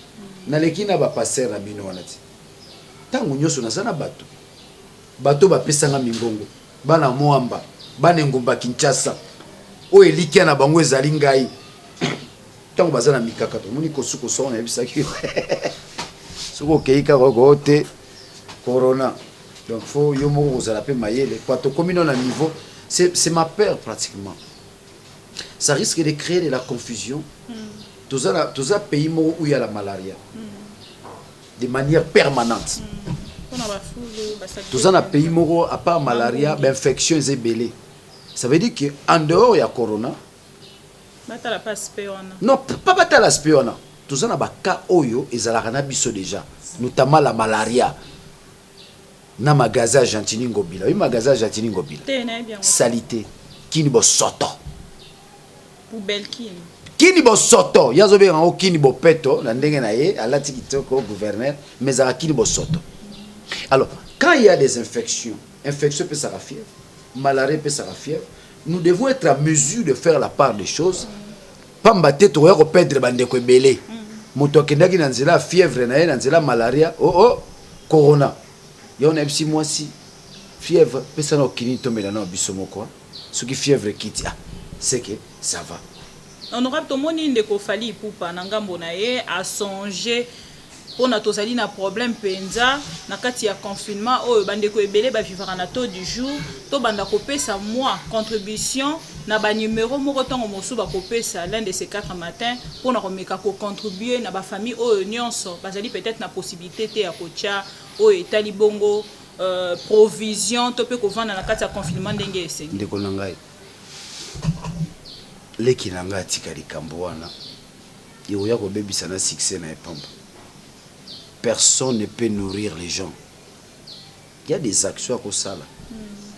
naleki na bapasteur na bino wana ti. Ntango nyonso naza na bato, bato bapesanga mingongo, bana Mwamba, bana engumba Kinshasa, oyo elikya na bango ezali ngai. Ntango baza na mikakato, omoni kosukosu wana, nayebisaki yo, soki okei kaka oko te corona. Donc faut yo moko kozala mpe mayele po tokomi no na niveau. C'est ma peur pratiquement, ça risque de créer de la confusion. Toza pays moko où il y a la malaria de manière permanente. Mpona bafulu basali. Toza na pays moko, à part malaria, bainfection eza ebele. Ça veut dire que en dehors ya corona, Batala pa aspect wana. Non, pas batala aspect wana. Toza na bacas oyo ezalaka na biso déjà, notamment la malaria na magasin ya Gentini Ngobila. Oyi magasin ya Gentini Ngobila? Te, nayebi yango. Salité, kini bosoto. Poubelle kini. Kini bosoto, ye azobenga yango kini bopeto na ndenge na ye, alati kitoko gouverneur, mais ezalaka kini bosoto. Alors quand il y a des infections, infection epesaka fièvre, malaria epesaka fièvre, nous devons être à mesure de faire la part des choses, pamba te tokoya koperdre bandeko ebele. Moto akendaki na nzela ya fièvre na ye, na nzela ya malaria, oh, oh, corona. Yango nayebisi mwasi, fièvre, pesa na okini, tomela na biso moko. Soki fièvre ekiti, ah, c'est que ça va. Honorable, tomoni ndeko Fally Ipupa na ngambo na ye asonge mpona tozali na problème mpenza na kati ya confinement oyo, bandeko ebele bavivaka na taux du jour. Tobanda kopesa mwa contribution na banumero moko, ntango mosusu bakopesa l'un de ces quatre matin, mpona komeka kocontribue na bafamille oyo nyonso bazali peut-être na possibilité te ya kotia oyo etali bongo provision to mpe kovanda na kati ya confinement ndenge esengi. Ndeko na ngai, leki na ngai, atika likambo wana, ekoya kobebisa na succès na ye pamba. Personne ne peut nourrir les gens. Il y a des actions ya kosala,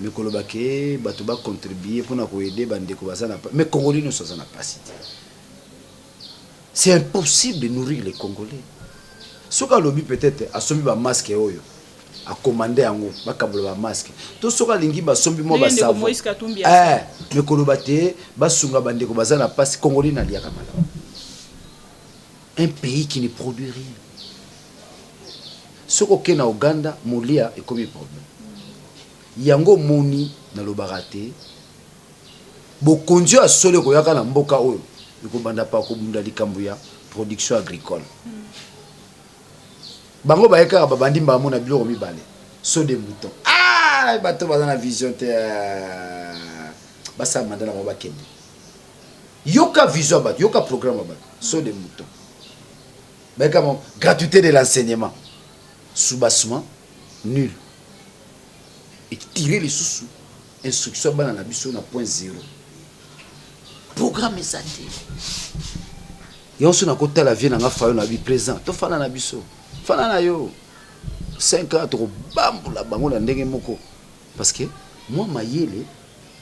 mais koloba ke bato bacontribue mpona koaider bandeko baza na, mais Congolais nyonso aza na pasi te. C'est impossible de nourrir les Congolais. Soki alobi peut-être asombi bamasque oyo, akomande yango, bakabola bamasque, to soki alingi basombi mwa basavon, mais koloba te basunga bandeko baza na pasi, Congolais naliaka malamu. Un pays qui ne produit rien, soki okei na Uganda, molia ekomi problème. Yango omoni, nalobaka te, bokonzi oyo asolo ekoyaka na mboka oyo ekobanda pa kobunda likambo ya production agricole. Bango baye kaka, babandi mbamo na biloko mibale, saut de mouton. Ah, bato baza na vision te. Basala mandat na bango, bakende. Yoka vision ya bato, yoka programme ya bato. Saut de mouton, bayeka gratuité de l'enseignement, soubassement nul, etire lisusu instruction ya bana na biso na point zéro. Programme eza te. Yango so nakotala vie na nga fayo na bi présent, tofanda na biso, fanda na yo 5 ans, tokobambola bango na ndenge moko, parce que mwa mayele.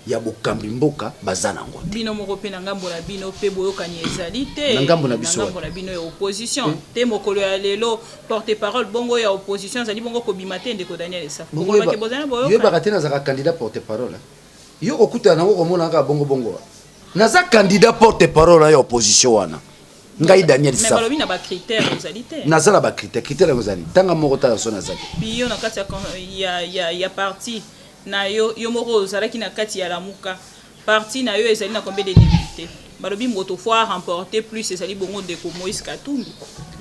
Ya bokambi mboka baza nango te. Bino moko mpe na ngambo na bino mpe boyokani ezali te. Na ngambo na biso na ngambo na bino ya opposition te. Mokolo ya lelo, porte parole bongo ya opposition azali bongo kobima te. Ndeko Daniel Safu, bokolobaki bozali na boyokani. Yoyebaka te, nazalaka candidat porte parole. Yo kokutana nango, komona kaka bongo bongo. Naza candidat porte parole ya opposition wana, ngai Daniel. Mais balobi na bacritère ozali te. Naza na bacritère. Critère yango ezali ntanga moko, tala so naza te. Biyo na kati ya parti na yo, yo moko ozalaki na kati ya Lamuka. Parti na yo ezali na combien de députés? Balobi moto faut remporter plus ezali bongo ndeko Moïse Katumbi.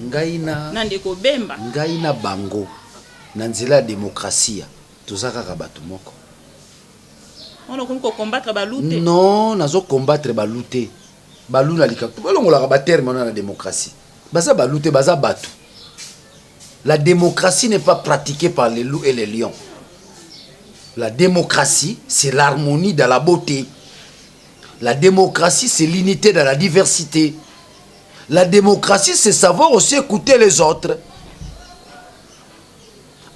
Ngai na Na ndeko Bemba. Ngai na bango, na nzela ya démocratie, toza kaka bato moko. Wana okomi kocombattre balu te? Non, nazocombattre balu te. Balu na likambo balongolaka baterme wana. Na démocratie, baza balu te, baza bato. La démocratie n'est pas pratiquée par les loups et les lions. La démocratie, c'est l'harmonie dans la beauté. La démocratie, c'est l'unité dans la diversité. La démocratie, c'est savoir aussi écouter les autres.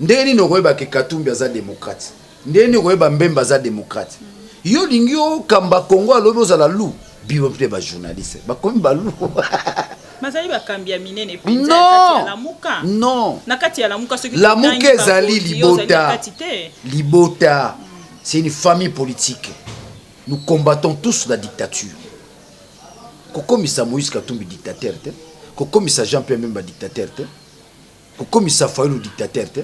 Ndenge nini okoyeba ke Katumbi aza démocrate? Ndenge nini okoyeba Bemba aza démocrate? Yo olingi okamba Congo, alobi ozala loup. Bino mpe bajournaliste bakomi baloup. Bazali bakambi ya minene mpenza ya kati ya Lamuka. Non. Na kati ya Lamuka, soki Lamuka ezali libota. Libota, c'est une famille politique. Nous combattons tous la dictature. Kokomisa Moïse Katumbi dictateur te, kokomisa Jean Pierre Bemba dictateur te, kokomisa Fayulu dictateur te.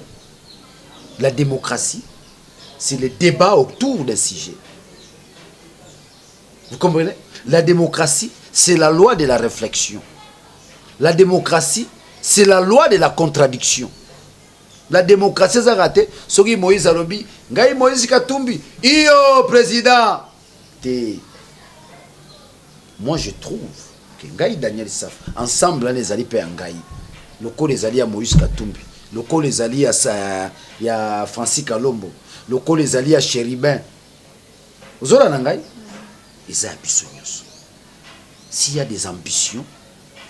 La démocratie, c'est le débat autour d'un sujet, vous comprenez? La démocratie, c'est la loi de la réflexion. La démocratie, c'est la loi de la contradiction. La démocratie ezaka te soki Moïse alobi: "Ngai Moïse Katumbi, iyo président" te. Moi, je trouve que ngai Daniel Safu, ensemble wana ezali mpe ya ngai lokola ezali ya Moïse Katumbi, lokola ezali ya Francis Kalombo, lokola ezali ya Chérubin. Ozola na ngai, eza ya biso nyonso. S'il y a des ambitions,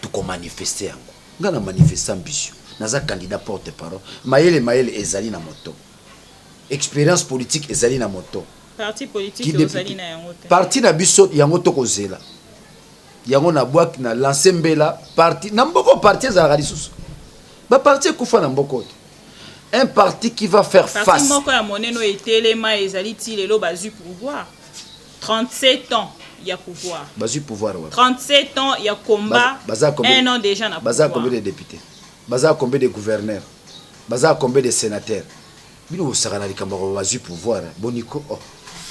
tokomanifeste yango. Ngai na manifeste ambition, naza candidat porte parole. Mayele, mayele ezali na moto, expérience politique ezali na moto. Parti politique ozali na yango te? Parti na biso yango tokozela yango. Na bwaki, na lance mbela. Parti na mboko, parti ezalaka lisusu? Baparti ekufa na mboko te. Un parti qui va faire parti face moko ya monene oyo etelema ezali ti lelo. Bazwi pouvoir, 37 ans ya pouvoir. Bazwi pouvoir wapi? 37 ans ya combat. Baza combien? Un an déjà na Baza pouvoir. combien de députés? Baza combien de gouverneurs? Baza combien de sénateurs? Bino bosaka na likambo ya bazwi pouvoir. Boniko, oh.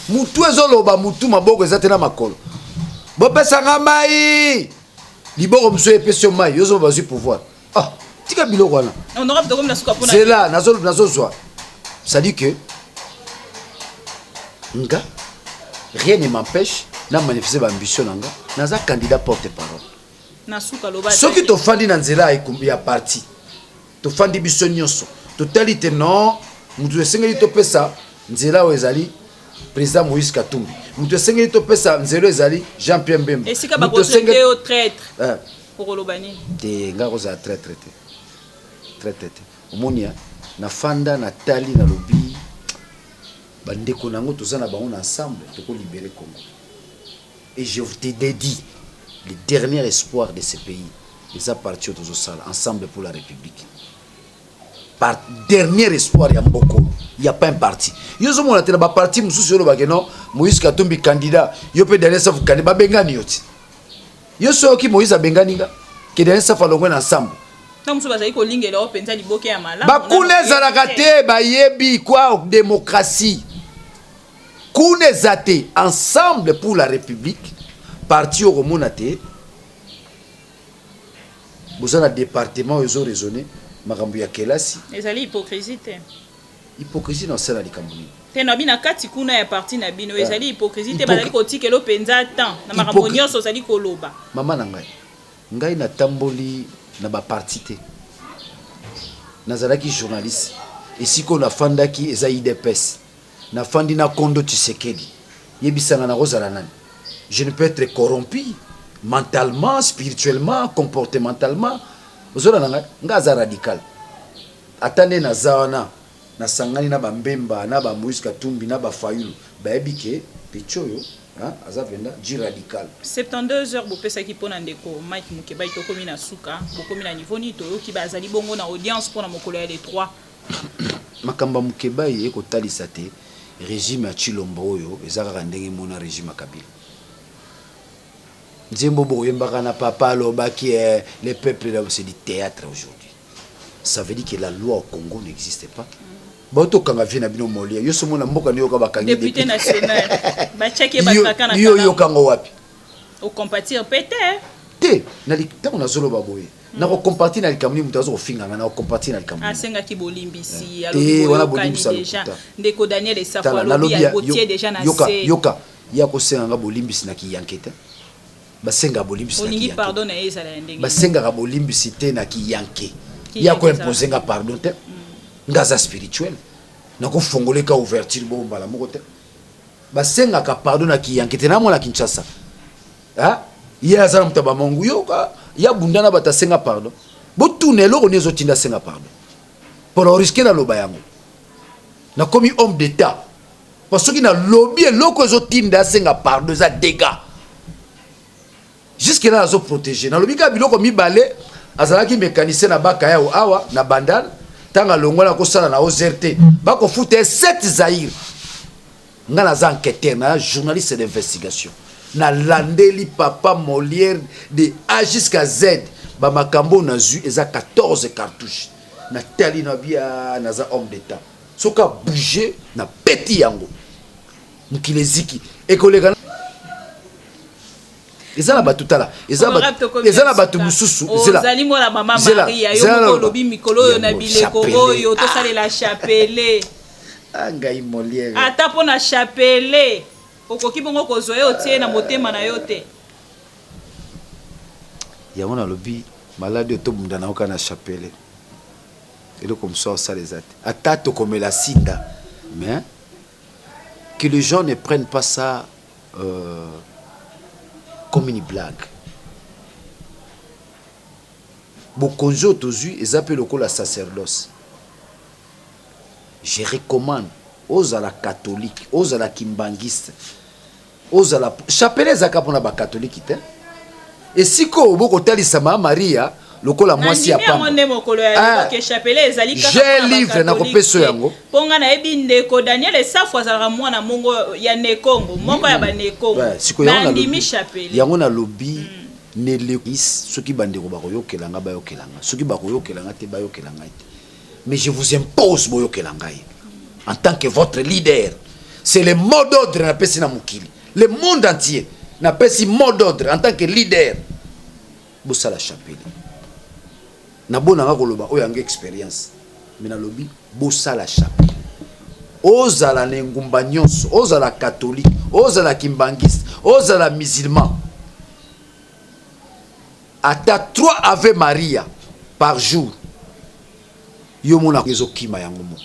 Mutu ezoloba, mutu maboko eza te na makolo. Bopesanga mai, liboko mosusu epesi yo mai, yo ozoba bazwi pouvoir. Ah, tika biloko wana. Honorable, tokomi na suka mpona Zela, nazozwa. C'est-à-dire que nga, rien ne m'empêche na manifester baambition na nga. Naza candidat porte parole. Na suka, loba. Soki tofandi na nzela ya parti, tofandi biso nyonso, totali te non, moto esengeli topesa nzela oyo ezali président Moïse Katumbi, moto esengeli topesa nzela oyo ezali Jean Pierre Bemba. Esika Moto bakotraite yo traître, okoloba nini? Te, nga kozala traître te, traître te. Omoni ya nafanda, natali, nalobi bandeko na yango, toza na bango na ensemble, tokolibérer Congo. Et je vous te dédie le dernier espoir de ce pays, eza parti oyo tozosala, Ensemble pour la République. Par dernier espoir ya mboko, y a pas un parti. Yo ozomona te na baparti mosusu, yo olobake non, Moïse Katumbi candidat, yo mpe Daniel Safu candidat, babengani yo ti. Yo soki Moïse abengani nga ke Daniel Safu alongwe na ensemble. Ntango mosusu bazali kolingela yo mpenza liboke ya malamu. Bakuna ezalaka te. Bayebi kwa démocratie kuna eza te. Ensemble pour la République, parti okomona te. Boza na département oyo ezoraisonne makambo ya kelasi. Ezali hypocrisie te? Hypocrisie na osala likambo nini? Te, na bino kati kuna ya parti na bino, ezali hypocrisie te? Bazali kotikela mpenza temps na makambo nyonso ozali koloba. Mama na ngai, ngai natamboli na baparti te. Nazalaki journaliste. Esika oyo nafandaki eza UDPS. Nafandi na kondo Tshisekedi. Yebisanga, nakozala nani? Je ne peux être corrompu mentalement, spirituellement, comportementalement. Ozola na ngai, ngai aza radical. Ata nde naza wana. Nasangani na ba Mbemba na ba Moïse Katumbi na ba Fayulu bayebi ke petit oyo aza penza du radical. 72 heures bopesaki pona ndeko Mike Mukebayi tokomi na suka, bokomi na niveau nini? Toyoki bazali bongo na audience pona mokolo ya le 3. Makambo ya Mukebayi ekotalisa te regime ya Tshilombo oyo eza kaka ndenge mona regime ya Kabila. Nzembo bokoyembaka na papa alobaki eh, le peuple c'est du théâtre aujourd'hui. Ça veut dire que la loi au Congo n'existe pas. Bato kanga vie na bino Molière. Yo somo na mboka niyoka bakangi député national. Batiaki ba traka na yo yoka ngo wapi? Au compatir peut-être. Te, na likambo nazoloba boye. Na ko compatir na likambo ni mutu azo kofinga nga na ko compatir na likambo. Asengaki bolimbisi, alobi wana bolimbisa déjà. Ndeko Daniel Esafu alobi akotie déjà na yoka, yoka ya kosenga nga bolimbisi na kiyanke te. Basengaka bolimbisi na Olingi pardon na ye ezala ya ndenge nini? Basengaka bolimbisi te na kiyanke. Ye ako imposer nga pardon te. Nga aza spirituel. Nako fongole ka ouverture bongo mbala moko te. Basengaka pardon na kiyanke te. Na mwana Kinshasa. Ha? Ye aza na moto ya bamongu. Yoka, ya bunda na bato asenga pardon. Botuna eloko nini ezotinda asenga pardon. Pona oriske naloba yango. Nakomi homme d'etat. Po soki na lobi eloko ezo tinda asenga pardon eza dégâts. Jusque là nazo protéger. Nalobi kaka biloko mibale azalaki mécanicien na Bakayao awa na Bandal tanga alongwa na kosala na OZRT bakofuta ye 7 Zaïre. Nga naza enquêteur na journaliste d'investigation. Nalandeli papa Molière de A jusqu'à Z ba makambo nazwi eza 14 cartouches. Natali na bia naza homme d'état. Soki a bouger na beti yango mokili eziki ekoleka eza na bato tala eza na bato mosusu ozali mwana mama Maria yo moko olobi mikolo oyo na bileko oyo tosalela chapelet ah, ngai Molière ata mpo na chapelet okoki bongo kozwa ye otie na motema na yo te yango nalobi maladi oyo tobunda na yo kaka na chapelet Eloko mosusu akosala eza te. Ata tokomela sinda mais que les gens ne prennent pas ça euh, comme une blague. Bokonzi oyo tozwi eza mpe lokola sacerdoce. Je recommande ozala catholique, ozala kimbanguiste, ozala chapelet ezaka mpona bakatoliki te esika oyo bokotalisa ma maria lokola mwasi ya pamba nde mokolo ya lelo ah. ke chapelet ezali kaka j'ai livre nakopesa yango mpo nga nayebi ndeko daniel esafu azalaka mwana mongo ya nekongo moko ya banekongo nandimi chapelet yango nalobi mm. nelekis soki bandeko bakoyokela nga bayokela nga soki bakoyokela nga te bayokela ngai te mais je vous impose boyokela ngai en tant que votre leader c'est le mot d'ordre napesi na mokili le monde entier napesi mot d'ordre en tant que leader bosala chapelet nabonanga koloba oyo yanga expérience mais nalobi bosala chapelet ozala na engumba nyonso ozala catholique ozala kimbangiste ozala musulman Ata 3 ave maria par jour yo mona ezo kima yango moko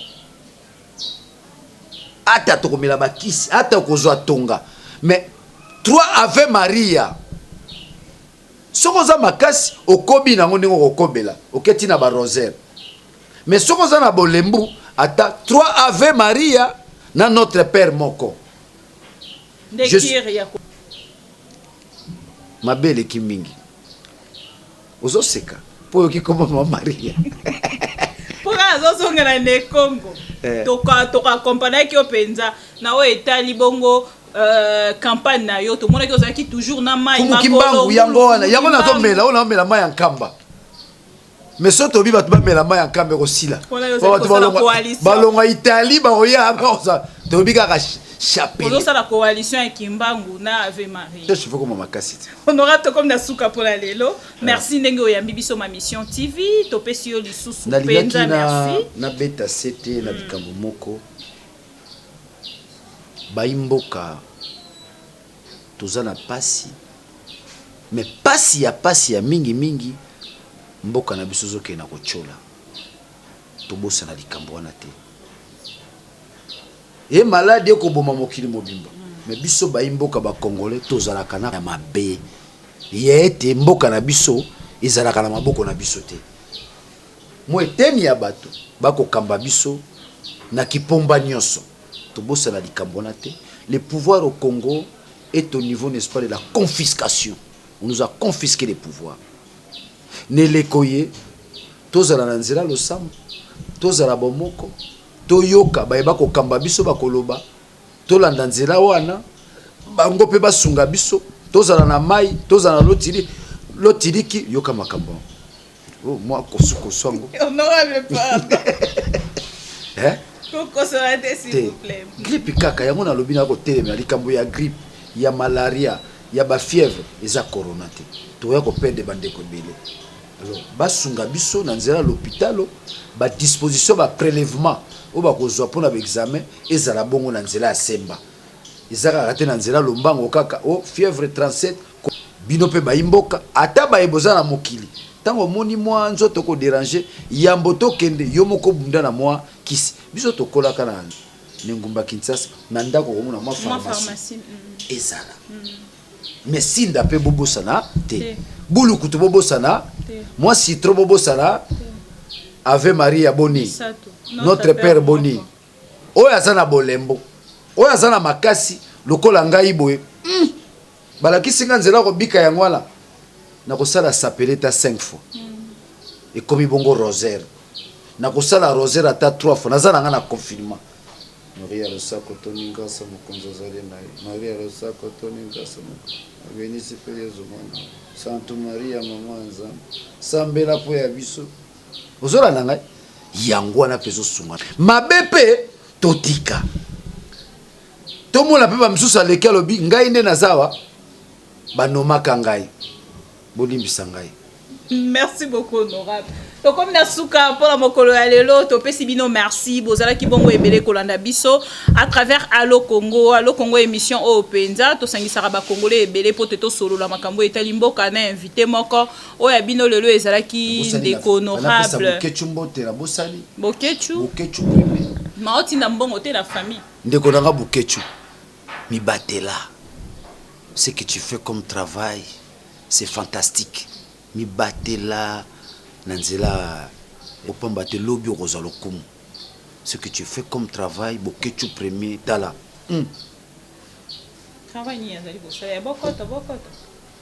ata tokomela bakisi ata okozwa tonga mais 3 ave maria soki oza makasi okobi nango ndenge okokobela oketi na barosaire mais soki oza na bolembu ata 3 ave maria na notre père moko Je... Mabe eleki mingi. Ozo seka po oyoki kombo mama Maria. Po kaka azozonga na ne Congo. Eh. Toka toka accompagnaki yo penza na oyo etali bongo euh, campagne na yo tomonaki ozalaki toujours na mai makolo yango wana yango nazomela oyo naomela mai ya nkamba mais soki tobi bato bamela mai ya nkamba ekosila bato balongwa italie bakoya toyebi kaka chapeletozosala coalition ya kimbangu na ave marie cheveux koma makasi te honorable tokomi na suka mpo na lelo merci ndenge oyambi biso ma mission tv topesi yo lisusu mpenza merci nabeta sete na likambo moko bayi mboka toza na pasi mais pasi ya pasi ya mingi mingi mboka na biso ezokende na kotiola tobosana likambo wana te e maladi ekoboma mokili mobimba mais biso bayi mboka ba congolais tozalaka na mabe ya ete mboka na biso ezalaka na maboko na biso te mwa eteni ya bato bakokamba biso. Na kipomba nyonso, tobosana likambo wana te. Le pouvoir au Congo est au niveau, n'est-ce pas, de la confiscation. On nous a confisqué les pouvoirs. Na eleko ye tozala na nzela losambo, tozala bomoko, toyoka bayeba kokamba biso, bakoloba, tolanda nzela wana, bango mpe basunga biso, tozala na mai, tozala na lotili lotiliki. Yoka makambo oh, mwa kosukosu yango. Honorable, pardon. Eh? Kokosola te, s'il vous plaît. Grippe kaka yango nalobi, na kotelemela likambo ya grippe, ya malaria, ya bafièvre, eza corona te. Tokoya koperdre bandeko ebele. Alors basunga biso na nzela ya lopitalo, badisposition, baprélèvement oyo bakozwa mpona baexamen ezala bongo na nzela ya semba, eza kaka te na nzela lombango kaka o fièvre 37. Bino mpe bayi mboka, ata baye boza na mokili, ntango omoni mwa nzoto kodéranger, yambo tokende, yo moko bunda na mwa kisi. Biso tokolaka na engumba Kinshasa, na ndako komona mwa pharmacie ezala, mais sinda mpe bobosana te, bulukutu bobosana, mwa citron bobosana, Ave Maria boni, Notre Père boni. Oyo aza na bolembo, oyo aza na makasi lokola ngai boye, balakisi nga nzela kobika yango wana. Nakosala sapele ata 5 fois, ekomi bongo rosaire. Nakosala rosaire ata 3 fois, naza na nga na confinement. Maria losako, toni ngasa, mokonzi azali na ye. Maria losako, toni ngasa, abenisi mpe Yezu mwana. Santu Maria, mama ya Nzambe, sambela mpo ya biso. Ozolanda ngai? Yango wana mpe ezosunga mabe mpe totika tomona mpe bamisusu aleki, alobi ngai nde naza awa, banomaka ngai, bolimbisa ngai. Merci beaucoup, honorable. Tokomi na suka mpona mokolo ya lelo. Topesi bino merci, bozalaki bongo ebele kolanda biso à travers Allo Congo. Allo Congo, émission oyo mpenza tosangisaka bakongole ebele mpo te tosolola makambo etali mboka na invité moko. Oyo ya bino lelo ezalaki ndeko honorable. Bokechu mbote, nabosani. Bokechu. Bokechu premier. Maotinda mbongo te na famille. Ndeko nanga Bokechu, mibatela. Ce que tu fais comme travail, c'est fantastique. Mibatela na nzela opamba te, lobi okozwa lokumu. Ce que tu fais comme travail, Bokechu premier, tala. Travail nini azali kosala ya bokoto bokoto?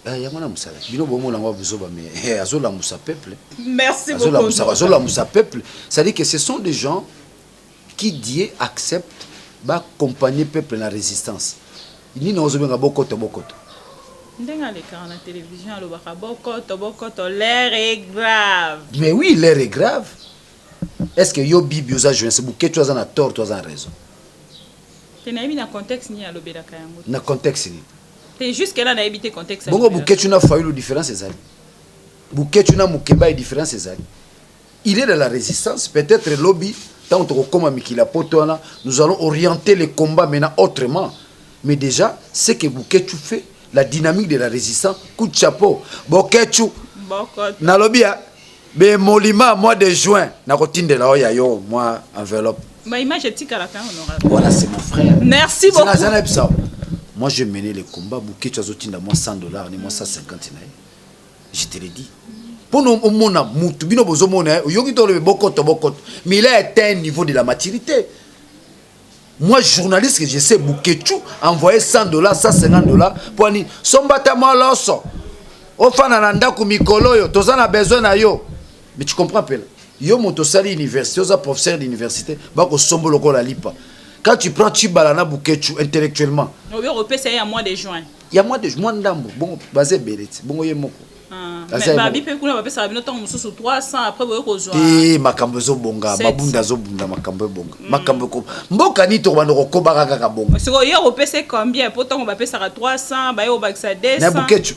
Eh, yango na mosala bino bomona yango buzoba, mais eh, azolamusa peuple. Merci beaucoup. Azolamusa peuple, c'est-à-dire que ce sont des gens qui Dieu accepte baaccompagner peuple na résistance. Nini ozobenga bokoto bokoto? Ndenge alekaka na télévision, alobaka bokoto bokoto, l'air est grave. Mais oui, l'air est grave. Est ce que yo bibi oza joinse, Boketu aza na tort to aza na raison? Te, nayebi na contexte nini alobelaka yango. Na contexte nini? Te, jusque là nayebi te contexte. Bongo Boketu na Fayulu, différence ezali? Boketu na Mokeba, différence ezali? Il est de la résistance. Peut-être lobi ntango tokokóma mikili ya poto wana, nous allons orienter les combats maintenant autrement. Mais déjà, ce que Boketu fait, la dynamique de la résistance, coup de chapeau, Boketu. Nalobi ya bemolima, mois de juin nakotindela oyo ya yo mwa enveloppe. Baimage etikalaka, honorable. Voilà, c'est mon frère. Merci beaucoup. Naza nayebisa, moi je mené le combat. Boketu azotinda mwa 100 $ ni mwa 150 na ye, je te le dis, mpona omona mutu bino bozomona, oyoki tolobe bokoto bokoto, mais il a atteint un niveau de la maturité. Moi, journaliste que je sais, Boketu envoyé 100 $, 150 $ mpo ani sombata mwa loso, ofanda na ndako mikolo oyo toza na besoin na yo. Mais tu comprends mpela yo moto osali université, oza professeur d'université, bakosomba lokola lipa. Quand tu prends Tshibala na Boketu intellectuellement. Obi okopesa ye ya mois de juin. Ya mois de mois ndambo bongo, baza ebele ti bongo ye moko. Babi mpe kuna bapesaka bino ntango mosusu 300, après boye kozwa. Te, makambo ezobonga, mabunda azobunda, makambo ebonga, makambo eko mboka nini tokobanda kokobaka kaka bongo. Sikoyo ye okopesa combien? Po ntango bapesaka 300, baye kobakisa 200. Na Boketu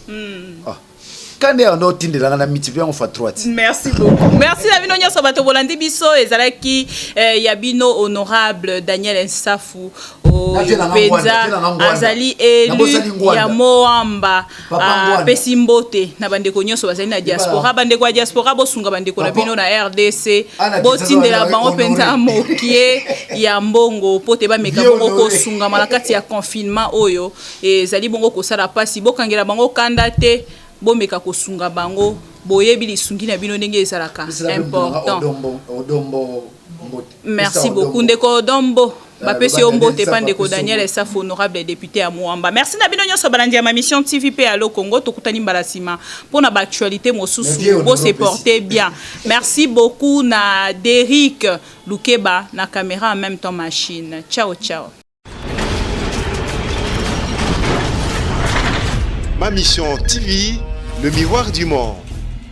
kande yango otindelanga na multiplie yango fois 3 ti. Merci beaucoup, merci na bino nyonso bato bolandi biso. Ezalaki ya bino honorable Daniel Nsafu, oyo mpenza azali élu ya Moamba. Apesi mbote na bandeko nyonso bazali na diaspora. Bandeko ya diaspora, bosunga bandeko na bino na RDC, botindela bango mpenza mokie ya mbongo mpo te bameka bongo kosungama na kati ya confinement oyo ezali bongo kosala mpasi. Bokangela bango kanda te, bomeka kosunga bango. Boyebi lisungi na bino ndenge ezalaka important. Odombo. mbote. Merci beaucoup ndeko Dombo. Bapesi yo mbote pa ndeko Daniel Esafu, honorable député ya Mont-Amba. Merci na bino nyonso balandi ya Mission TV pe Allo Congo. Tokutani mbala nsima mpona baactualité mosusu. Bo se porter bien. Merci beaucoup na Derrick Lukeba na caméra, en même temps machine. Ciao ciao. Ma Mission TV, le miroir du monde.